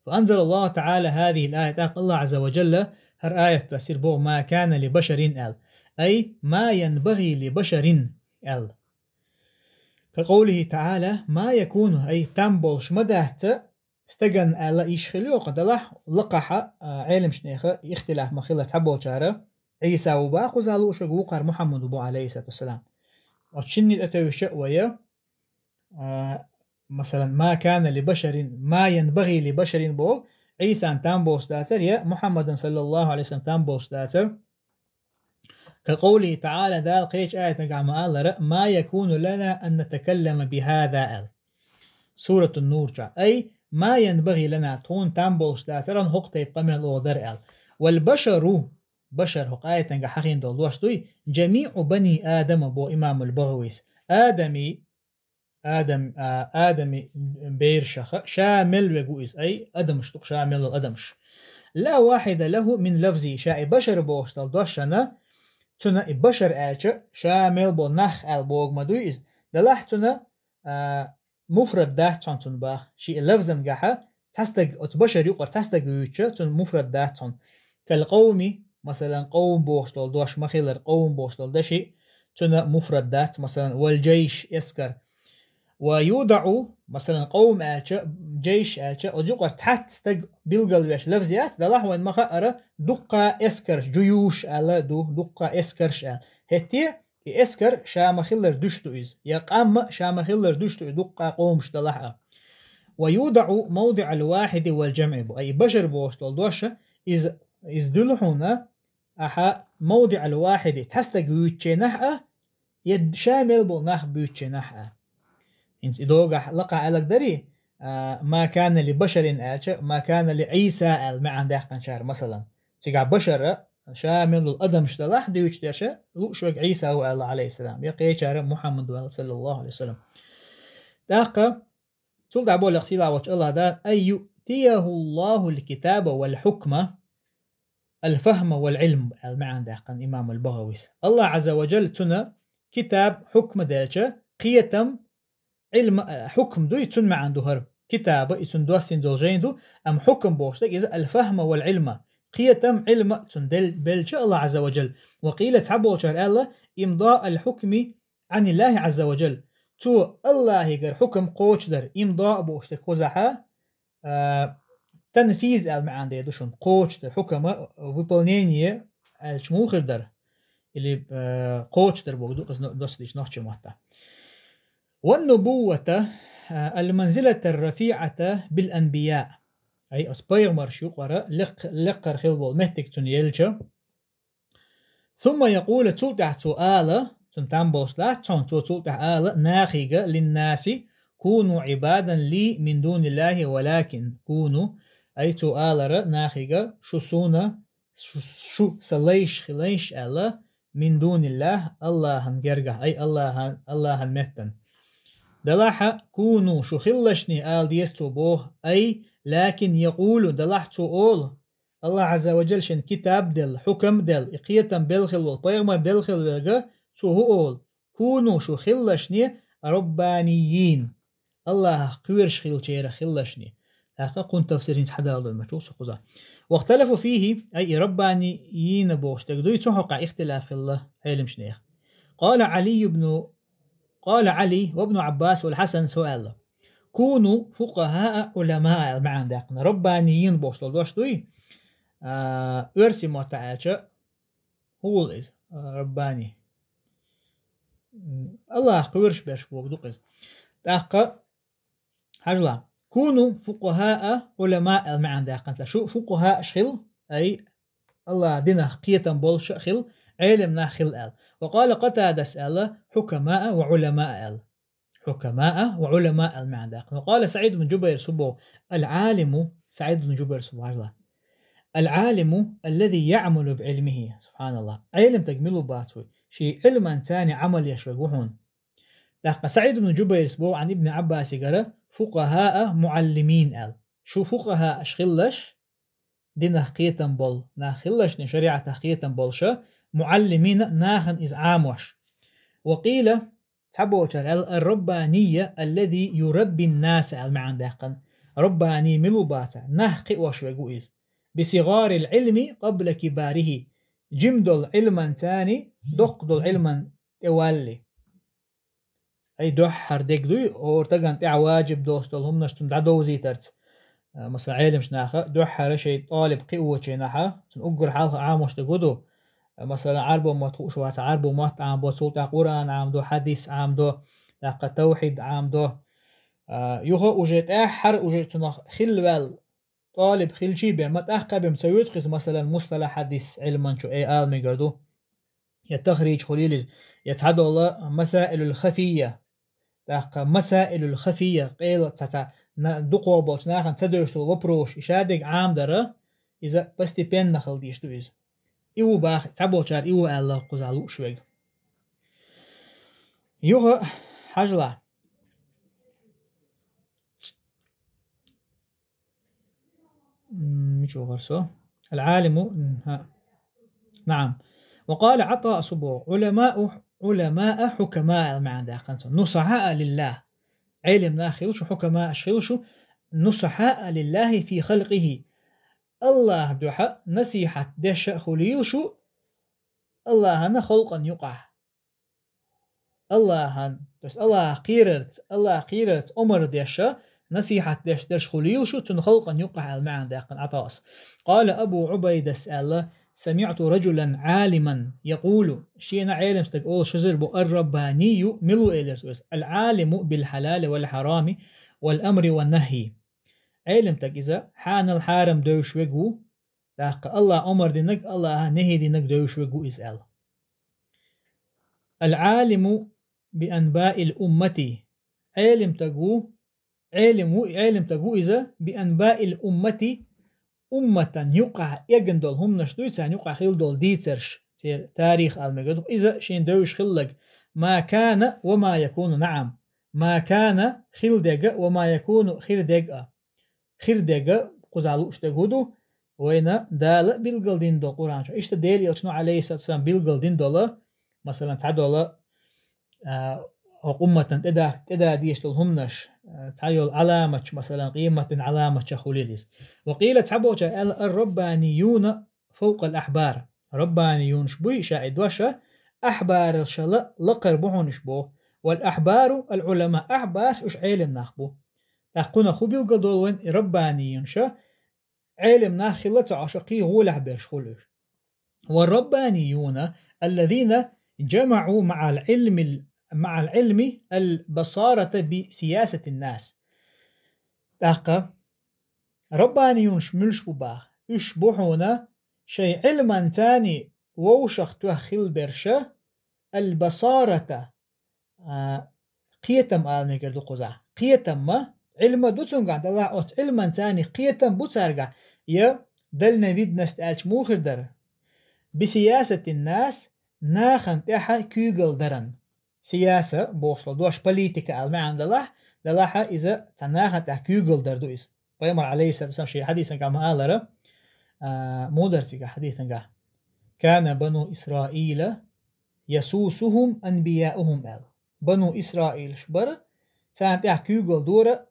فأنزل الله تعالى هذه الآية, тӀаккха Аллахь Ӏазза ва Джалла хӀара аят доссийра боху: ما كان لبشر аьлла. Ай, ما ينبغي لبشر аьлла. كقوله تعالى: ما يكون, ай, там болуш ма дац стагана аьлла йиш хила йогӀу, делахь лакхахь а, Ӏеламчу нехан ихтилаф ма-хиллара, цхьаболчара Ӏийса ву боху кхузахь лууш верг, вукхара Мухьаммад ву боху, Ӏалайхиссалату вассалам. Оцу шинна тӀетевжича а вай, а, масалан, ما كان لبشر, ما ينبغي لبشر боху, Ӏийсана там болуш дацара, я Мухьаммадана, саллаллаху Ӏалайхи ва саллам, там болуш дацара. كقوله تعالى, Дала кхечу аятагахь ма-аллара: ما يكون لنا أن نتكلم بهذا аьлла. Суратун Нур чохь. أي ما ينبغي لنا, тхуна там болуш дацара хӀокху тайпа къамел оха дара аьлла. والبشر, башар хӀокху аятагахь хьахийна долу дош дуй, جميع بني آدم боху имамул БагӀавис. Адамий, Адам, а, Адамий берашах ша мел верг ву иза, ай, адамаш ду-кх, ша мел волу адамаш. لا واحد له من لفظه, ша и башар бохуш долу дошана, цуьнан и башар аьлча, ша мел болу нах аьлла богу ма дуй иза. Делахь цуьнан, а, муфрад дац хьона цун баха. Ши лафзан гахьа цхьа стаг, оцу башар юкъара цхьа стаг вуьйча, цун муфрад дац хьона. Кал къовми, масалан, къовм бохуш долу дош ма-хиллара, къовм бохуш долу даши, цуна муфрад дац, масалан, вал джайш, эскар. Ва юдаӀу, масалан, къовм аьлча, джайш аьлча, оцу юкъара цхьацца стаг билгалвеш лафз яц, далахь вайн ма хаара, дуккха эскарш, джуюш аьлла ду, дуккха эскарш аьлла. ХӀетте, и эскар ша ма-хиллара дуьш ду иза, я къам а ша ма-хиллара дуьш ду и дуккха къовмаш далахь а. Ва юдаӀу мавдиӀал вахиди вал джамӀи бу. Ай, и башар бохуш долу доша, иза, иза дуьлу хьуна, ахьа мавдиӀал вахиди, цхьа стаг вуьйчченахь а, я ша мел болу нах буьйчченахь а. ХӀинца и догахь лакха аьллаг дарий, а, ма кана ли башарин аьлча, ма кана ли Ӏийса аьлла маьӀна даьккхинчара, масалан. Цигахь башара, ша мел долу адамаш далахь дуьйцуш дерша, лууш верг Ӏийса ву аьлла, алейхиссалам, я кхечара Мухьаммад ву аьлла, саллаллаху алейхи ва саллам. ТӀаккха, цул дӀаболехь сийлахь волчу Аллах Дала, ай юътияху Аллаху аль-китаба валь-хукма, аль-фахма валь-Ӏилм, аьлла маьӀна даьккхина имам аль-БагӀавис. Аллах Ӏазза ва Джалла цуна китаб, хьукма делча, кхетам, Ӏилма, а, хьукм дуй, цун маьӀна ду хӀара. Китаба, и цун доссийна долу жайн ду, амма хьукм бохуш дерг иза аль-фахма валь-Ӏилма. Кхетам, Ӏилма цун дел-, белча Аллах Ӏазза ва Джалла. Ва къийла, цхьаболчара аьлла, имда аль-хьукми Ӏаниллахи Ӏазза ва Джалла. Цо Аллахьигара хьукм кхочуш дара. Имда бохуш дерг кхузахьа, а, танфиз аьлла маьӀна дер ду шуна. Кхочуш дара хьукма, выполнение аьлча муха хир дара? Или, а, кхочуш дара боху ду, иза доссадича нохчийн маттахь. Ван нубуввата, а, аль-манзилата ар-рафиӀата биль-анбияъ. Ай, оцу пайхамарш юкъара лекх-, лекхара хила болу меттиг цунна елча. Сумма якъула, цул тӀаьхьа цо ала, цунна там болуш дац цхьаьна, цо цул тӀаьхьа ала, нахига, линнаси, куну Ӏибадан ли мин дуниллахи, валакин куну, ай, цо алара нахига, шу суна, шу, шу сан лайш хилайш аьлла, мин дуниллах, Аллахьан гергахь, ай, Аллахьан, Аллахьан меттан. Далахьа, куну, шу хиллашни ала деза цо боху, ай, лакин якъулу, далахь цо олу, Аллах Ӏазза ва Джалла шен китаб делла, хьукам делла, и кхетам белла хила волу пайхамар делла хила верга, цо хӀу олу: «Куну, шу хиллашне, роббаниййин». Аллахах кхоьруш хилчера хиллашне. ТӀаккха кхунна тафсир хӀинца хьадалдоймачул со кхуза. Вахталафу фийхи, ай и роббаниййина бохуш дерг дуй, цу хьокъа ихтилаф хилла Ӏелимчнех. Къала Ӏали ибну Къала Ӏали ва ибну Ӏаббас вал Хьасан, со аьлла: «Куну фукъахаа Ӏуламаа», аьлла маьӀна даьккхина. Роббаниййин бохуш долу дош дуй, а, оьрсийн маттахь аьлча, хӀу ву иза, а, роббани. М, Аллах кхоьруш берш боху ду иза. ТӀаккха, хьажала, «Куну фукъахаа Ӏуламаа», аьлла маьӀна даьккхина. Шу фукъахааш хила, ай, Аллах динах кхетам болуш а хила, Ӏелим нах хила аьлла. Ва къала Къатадас аьлла: «Хьукамаа ва Ӏуламаа», аьлла. «Хьукамаа ва Ӏуламаа», аьлла маьӀна даьккхина. Ва къала СаӀид ибн Джубайр, субо: «Аль-Ӏалиму», СаӀид ибн Джубайр, субо, хьажала. «Аль-Ӏалиму аллази яъмалу би Ӏилмихи». Субханаллах. Ӏелим таг мила ву бац вуй? Ши Ӏилман цани Ӏамал еш вег ву хьуна. ТӀаккха СаӀид ибн Джубайрс боху Ӏан ибн Ӏаббасигара: «Фукъахаа муӀаллимин», аьлла. Шу фукъахааш хиллаш, динах кхетам болу нах хиллашни, шариӀатах кхетам болуша, муӀаллимина, нахана иза Ӏамош. Ва къийла, цхьаболчара аьлла: «Ар-роббанийя аллази юраббин наса», аьлла маьӀна даьккхина. Роббани мила ву баца, нах кхиош вег ву иза. «Бисигъарил Ӏилми къабла кибарихи». Жим долу Ӏилман цани, доккха долу Ӏилман тӀе валли. Ай, дуьххьара дег дуй, хӀора тагана тӀехь ваджиб долуш долу хӀуманаш цунна дӀадовзийтарца. А, масала, Ӏелимчу наха дуьххьара шайн тӀалиб кхиочу наха, цунна уггар хьалха Ӏамош дерг хӀу ду? А, масала, Ӏарбо мотт хууш ваца, Ӏарбо мотт Ӏамадо, цул тӀаьхьа Къуръан Ӏамадо, хьадис Ӏамадо, тӀаккха тавхьид Ӏамадо. А, юха уже тӀаьххьара уже цунах хилла ваьлла тӀалиб хилчий бен, ма тӀаккха бен ца вуьту кхиза, масалан, мусталахь хьадис Ӏилманчу, э, ала мегар ду. Я тахриж хуьлийла иза, я цхьадолу масаилул хафийя. ТӀаккха масаилул хафийя, къела цхьа-цхьа на-, дукхо болчу нахана ца девзаш долу вопросаш, и шадерг Ӏамадара, иза постепенно хила дийш ду иза. И ву баха, цхьаболчара и ву аьлла кхуза лууш вег. Юха хьажала. М, мичо гӀар со? Аль-Ӏалиму, м, хӀа. Наам. Ва къала Ӏатаъ, субо: «Ӏуламаъу, Ӏуламаъа хьукамаъ», аьлла маьӀна даьккхина цо. «Нусахьаъа лиллах». Ӏелим нах хила шу, хьукамаъаш хила шу, нусахьаъ лиллахи фи халкъихи. Аллахьа дуьхьа насихьат деш а хулийла шу, Аллахьана халкъан юкъахь. Аллахьан, то есть Аллахь кхерарца, Аллахь кхерарца омар деш а, насихьат деш дерш хулийла шу, цуьнан халкъан юкъахь аьлла маьӀна даьккхина Ӏатаъас. Къала Абу Ӏубайдас аьлла: «Самиъту раджулан Ӏалиман якъулу». Шена Ӏелим стаг олуш хезира бо: «Ар-раббанию», мила ву элира цо иза? «Ал-Ӏалиму бил-хьалали вал-хьарами вал-амри ван-нахьи». Ӏелим стаг иза, хьанал-хьарам девзаш верг ву, тӀаккха Аллахь омар динарг, Аллахьа нахьи динарг девзаш верг ву иза аьлла. «Ал-Ӏалиму би анбаил уммати». Ӏелим стаг ву, Ӏелим ву, Ӏелим стаг ву иза, би анбаил уммати, умматан юкъахь эгна долу хӀуманаш дуй, царна юкъахь хилла долу дийцарш, церан тарих аьлла мегар ду-кх иза, шена девзаш хилларг. «Ма кана ва ма якуну», наӀам. «Ма кана», хилла дерг а, «ва ма якуну», хир дерг а. Хир дерг а, кхузахь лууш дерг хӀун ду, вайна Дала а билгалдина долу Къуръан чохь. Иштта Делан Элчано, Ӏалайхиссалату вассалам, билгалдина долу, масалан, цхьадолу, а, хӀокху умматан тӀеда-, тӀедадеш долу хӀуманаш, а, цхьайолу Ӏаламаташ, масалан, къематдийнан Ӏаламаташ хулийла иза. Ва къийла, цхьаболчара аьлла: «Ар-раббанийюна фавкъал ахьбар». Раббанийюнаш буй ша и дош а, ахьбаршал а лакхара бу хьуна уьш боху. «Вал ахьбару ал-Ӏулама», ахьбарш уьш Ӏелим нах бу. ТӀаккха кхунах хӀун билгалдолу вайн и раббанийюнаш а, Ӏелим нах хилла ца Ӏаш, кхин гӀолехь берш хуьлу уьш. «Ва раббанийюна аллазина джамаӀу маӀал Ӏилми, маӀал Ӏилми ал-басарата би сиясатин нас». ТӀаккха раббанийюнаш муьлш бу баха? Уьш бу хьуна шайн Ӏилманцани вовшах тоьхна хилла берш а, ал-басарата, а, кхетам ала мегар ду кхузахь. Кхетам ма, Ӏилма ду цуьнгахь, делахь оцу Ӏилманцани кхетам бу цаьргахь, я дальновидность аьлча муха хир дара? Би сиясатин нас, нахана тӀехь куьйгалла даран. Сияса бохуш долу дош политика аьлла маьӀна далахь, далахь иза цхьа нахана тӀехь куьйгалла дар ду иза. Пайхамар, Ӏалайхиссалату вассалам, шен хьадисангахь ма-аллара, а, муха дара цигахь хьадисангахь: «Кана бану Исраила ясусухум анбияухум», аьлла. Бану Исраилаш бара, царна тӀехь куьйгалла дора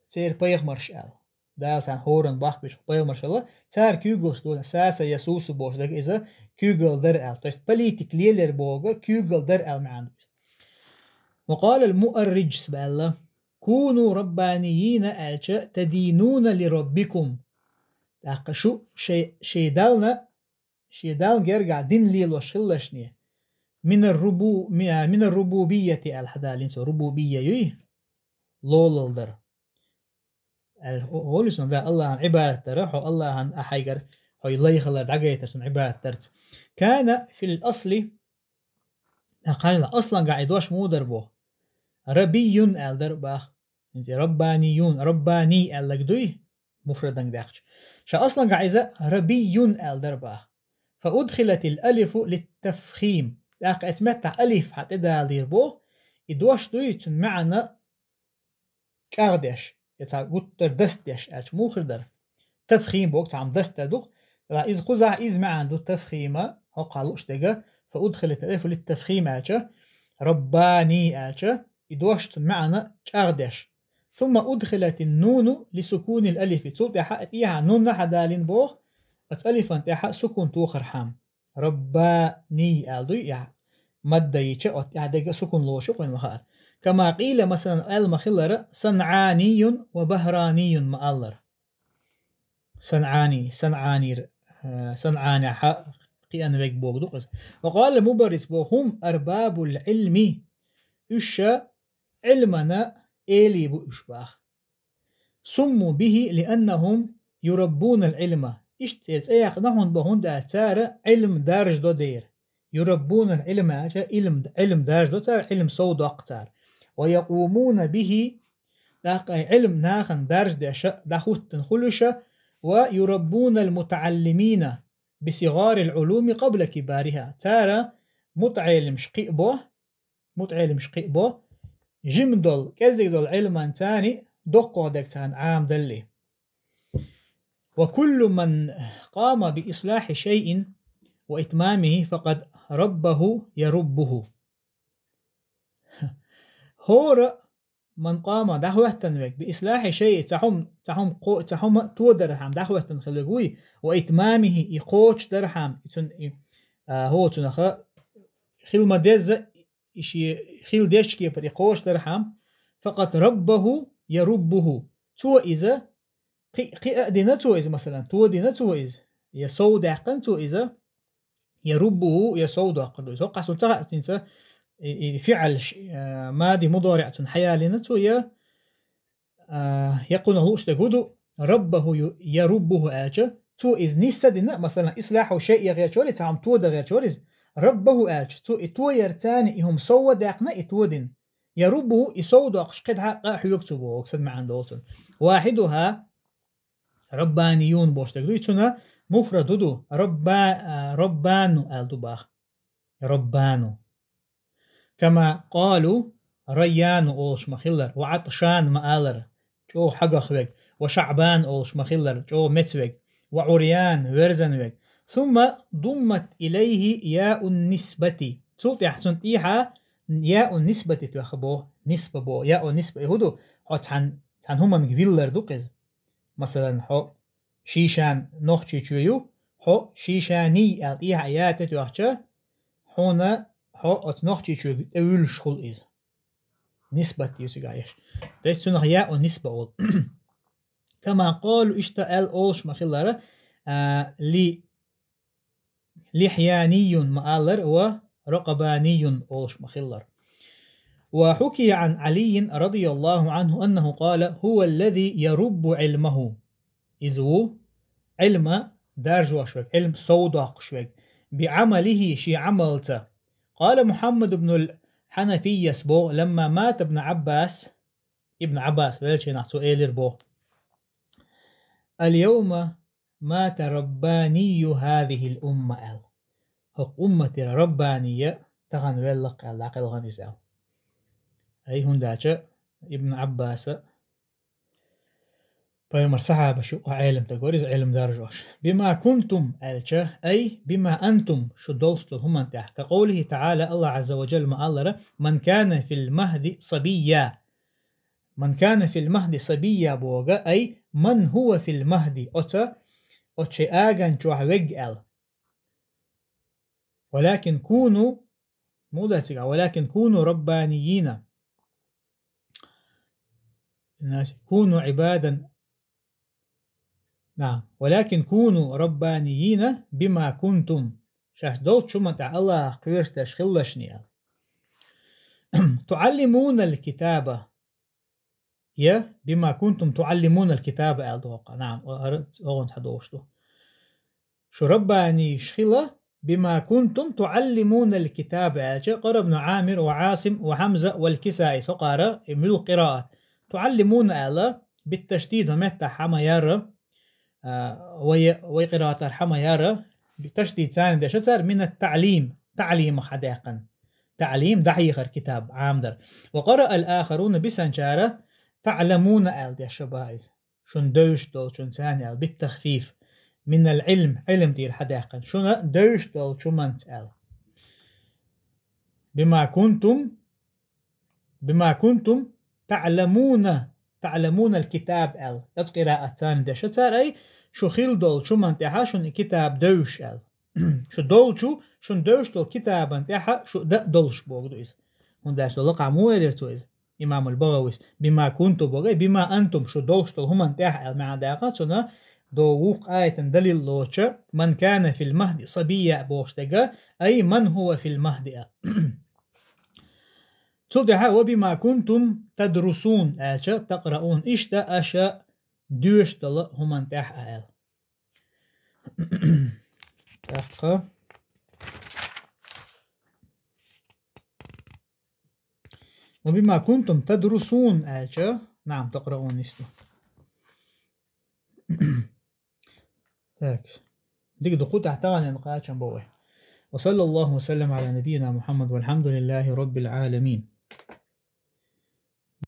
церан пайхамарш аьлла. Дала царна хӀоранна бахкуьйтуш пайхамарш аьлла, цара куьйгаллаш дора, саса ясусу бохуш дерг иза куьйгалла дара аьлла. То есть политика лелар боху, куьйгалла дара аьлла маьӀна ду иза. Ва къала ал-Муарриджс баьлла: «Куну раббанийина», аьлча, «тадинуна ли раббикум». ТӀаккха шу шай-, шайн Дална, шен Дална гергахь дин лелош хилалашне. «Минар рубу-, ми-, а, минар рубубийяти», аьлла хьадалийна цо, рубубийя юй? Лолалла дар. Аьлла, хӀо-, хӀоллисна да Аллахьан Ӏибадат дара, хьо Аллахьан а хьайгара, хьо лай хилар дӀагайтар цунна Ӏибадат дарца. «Кана фил асли», тӀаккха хьажал, аслангахь и дош муха дара боху? «Рабийюн» аьлла дара баха. ХӀинца «раббанийюн», «раббаний» аьлларг дуй, муфраданга даьккхича. Ша аслангахь иза «рабийюн» аьлла дара баха. «Фа удхилатил алифу литтафхим». ТӀаккха эцу меттахь алиф хьан тӀедалийра боху, и дош дуй, цуьнан маьӀна чӀагӀдеш, я цхьа гуттар дастдеш аьлча муха хир дара? Тафхим боху цхьа хӀума дастар ду-кх, ткъа иза кхузахь иза маьӀна ду тафхима, хӀокхахь лууш дерг, «фа удхилатил алифу литтафхим» аьлча, «раббаний» аьлча, и дош цуьнан маьӀна чӀагӀдеш. «Сумма удхилатин нуну ли сукунил алифи». Цул тӀаьхьа, тӀехьа нун а хьадалийна боху, оцу алифан тӀехьа сукун тохархьама. «Раббаний» аьлла дуй, я мадда йича, оцу тӀехьа дерг а сукун лоруш ю кхуьнан ма хаара. «Кама къийла», масалан, аьлла ма-хиллара, «санӀанийюн ва бахӀранийюн» ма-аллара. СанӀани, СанӀанира, э, СанӀанехьа кхиъна верг боху ду-кх иза. Ва къала Мубаррис боху: «ХӀум арбабул Ӏилми». Уьш ша Ӏилмана элий бу уьш баха. «Сумму бихӀи лианнахӀум юраббунал Ӏилма». Иштта церан цӀе яьккхина хӀунда боху, хӀунда аьлча цара Ӏилма даржадо дера. «Юраббунал Ӏилма» аьлча, Ӏилм-, Ӏилм даржадо цара, Ӏилм сов доккху цара. «Ва якъумуна бихӀи», тӀаккха и Ӏилм нахана даржадеш а дӀахӀуттина хуьлуш а, «ва юраббунал мутаӀаллимина би сигӀарил Ӏулуми къабла кибарихӀа». Цара мутаӀелимаш кхиъ бо, мутаӀелимаш кхиъ бо, жима долу, кӀеззиг долу Ӏилманцани доккхох дерг царна Ӏамадалли. «Ва куллу ман къама би ислахьи шайин ва итмамихӀи факъад раббахӀу яруббухӀу». ХӀора من قام дӀахӀоьттан вег, بإصلاح شيء цхьа хӀума, цхьа хӀума кхо-, цхьа хӀума тодар хьама дӀахӀоьттан хила вег вуй, وإتمامه и кхочушдар хьама, и цун, и, а, хӀо цунаха хила ма дезза, и ши хила дезача кепара и кхочушдар хьама, فقد ربه يربه цо иза, кхи-, кхиа а дина цо иза, масалан, тодина цо иза, я сов даьккхина цо иза, يربه я сов доаккхар ду иза. ХӀокху цунна ца хаьа, цунца и, и фиӀал ш-, а, мади мудариӀ цунна хьаялийна цо, я, а, я кхунах лууш дерг хӀун ду, ربه ю-, يربه аьлча, цо иза нисса а дина, масалан, إصلاح شيء я гӀерташ вара иза, цхьа хӀума тода гӀерташ вара иза, ربه аьлча, цо и тоярца и хӀума сов а даьккхина, и тодина. يربه и сов доаккхаш кхидӀа къа а хьоьгу цо боху, сад маьӀна долу цунна. واحدها ربانيون бохуш дерг ду, и цунна муфраду ду, ربا-, а, ربان аьлла ду баха. ربان. كما قالوا ريان олуш ма-хиллара, وعطشان ма-аллара, чӀогӀа хьагах вег, وشعبان олуш ма-хиллара, чӀогӀа меца вег, وعريان верзан вег. ثم ضمت إليه ياء النسبة. Цул тӀаьхьа цунна тӀехьа ياء النسبة тоьхна боху, нисба боху, ياء النسبة и хӀун ду, хьо цхьана, цхьана хӀуманга виллар ду-кх иза. Масалан, хьо шишан нохчийчоь ю, хьо шишаний аьлла тӀехьа я тӀетоьхча, хьуна, хьо оцу нохчийчоьга тӀевуьллуш хуьлу иза. Нисбат ю цигахь еш. То есть цунах ياء النسبة олу. كما قالوا иштта аьлла олуш ма-хиллара, а, ли-, لحياني ма-аллара, ورقباني олуш ма-хиллара. وحكي عن علي رضي الله عنه أنه قال: هو الذي يرب علمه. Иза ву Ӏилма даржош верг, Ӏилма сов доккхуш верг, بعمله шен Ӏамалца. قال محمد بن الحنفية боху, لما مات ابن عباس, Ибн Ӏаббас веллачу хенахь цо элира боху: اليوم مات رباني هذه الأمة аьлла. ХӀокху умматера раббания тахана велла-кх аьлла, дӀакхелхина иза аьлла. Ай, хӀунда аьлча Ибн Ӏаббаса, пайхамар сахьабаш юкъахь Ӏелам стаг вара иза, Ӏилма даржош. بما كنتم аьлча, ай, بما أنتم шу долуш долу хӀуманна тӀехь. كقوله تعالى Аллах Ӏазза ва Джалла ма-аллара: من كان في المهد صبيا. من كان في المهد صبيا боху, ай, من هو في المهد, оцу, оцу шайн аган чохь верг аьлла. ولكن كونوا, муха ду цигахь, ولكن كونوا ربانيين. كونوا عبادا. نعم. ولكن كونوا ربانيين بما كنتم. Шаьш долчу хӀуманна тӀехь Аллахах кхоьруш дерш хилалаш аьлла. تعلمون الكتاب. Я بما كنتم تعلمون الكتاب аьлла ду хӀокху. نعم, хӀара, хӀокхунна схьадогӀуш ду. Шу раббанийш хила, بما كنتم تعلمون الكتاب аьлча, قرأ ابن عامر وعاصم وحمزة والكسائي, со къара, и муьлха къираат. تعلمون аьлла, بالتشديد, хӀокху меттехь хьан ма яра, а, вай, вай къираатехь хьан ма яра, ташдид царна деш цара, من التعليم, таӀлимах хьадаьккхина. ТаӀлим, дӀахьехар китаб, Ӏамадар. وقرأ الآخرون, бисанчара, تعلمون аьлла деш баха иза. Шуна девзаш долчунца аьлла, بالتخفيف. من العلم, Ӏилма тӀера хьадаьккхина. Шуна девзаш долчу хӀуманца аьлла. بما كنتم بما كنتم تعلمون, تعلمون الكتاب аьлла. Оцу къираат царна деш цара, ай, шу хила долчу хӀуманна тӀехь шуна и китаб девзаш аьлла. Шу долчу, шуна девзаш долу китабан тӀехь шу дан а долуш боху ду иза. ХӀунда аьлча лакхахь муха элира цо иза? Имамул БагӀавис: بما كنتم боху, ай, بما أنتم, шу долуш долу хӀуманна тӀехь аьлла маьӀна даккха, цунна до вукху аятан далил лоцуш, من كان في المهد صبيا бохуш дерг, ай, من هو في المهد аьлла. Цул тӀаьхьа وبما كنتم تدرسون аьлча, تقرؤون, иштта аша доьшуш долу хӀуманна тӀехь а аьлла. ТӀаккха. وبما كنتم تدرسون аьлча, نعم, تقرؤون нисду. Так. Дика ду, кху тӀехь таханлерниг кхачам бо вай. وصلى الله وسلم على نبينا محمد والحمد لله رب العالمين.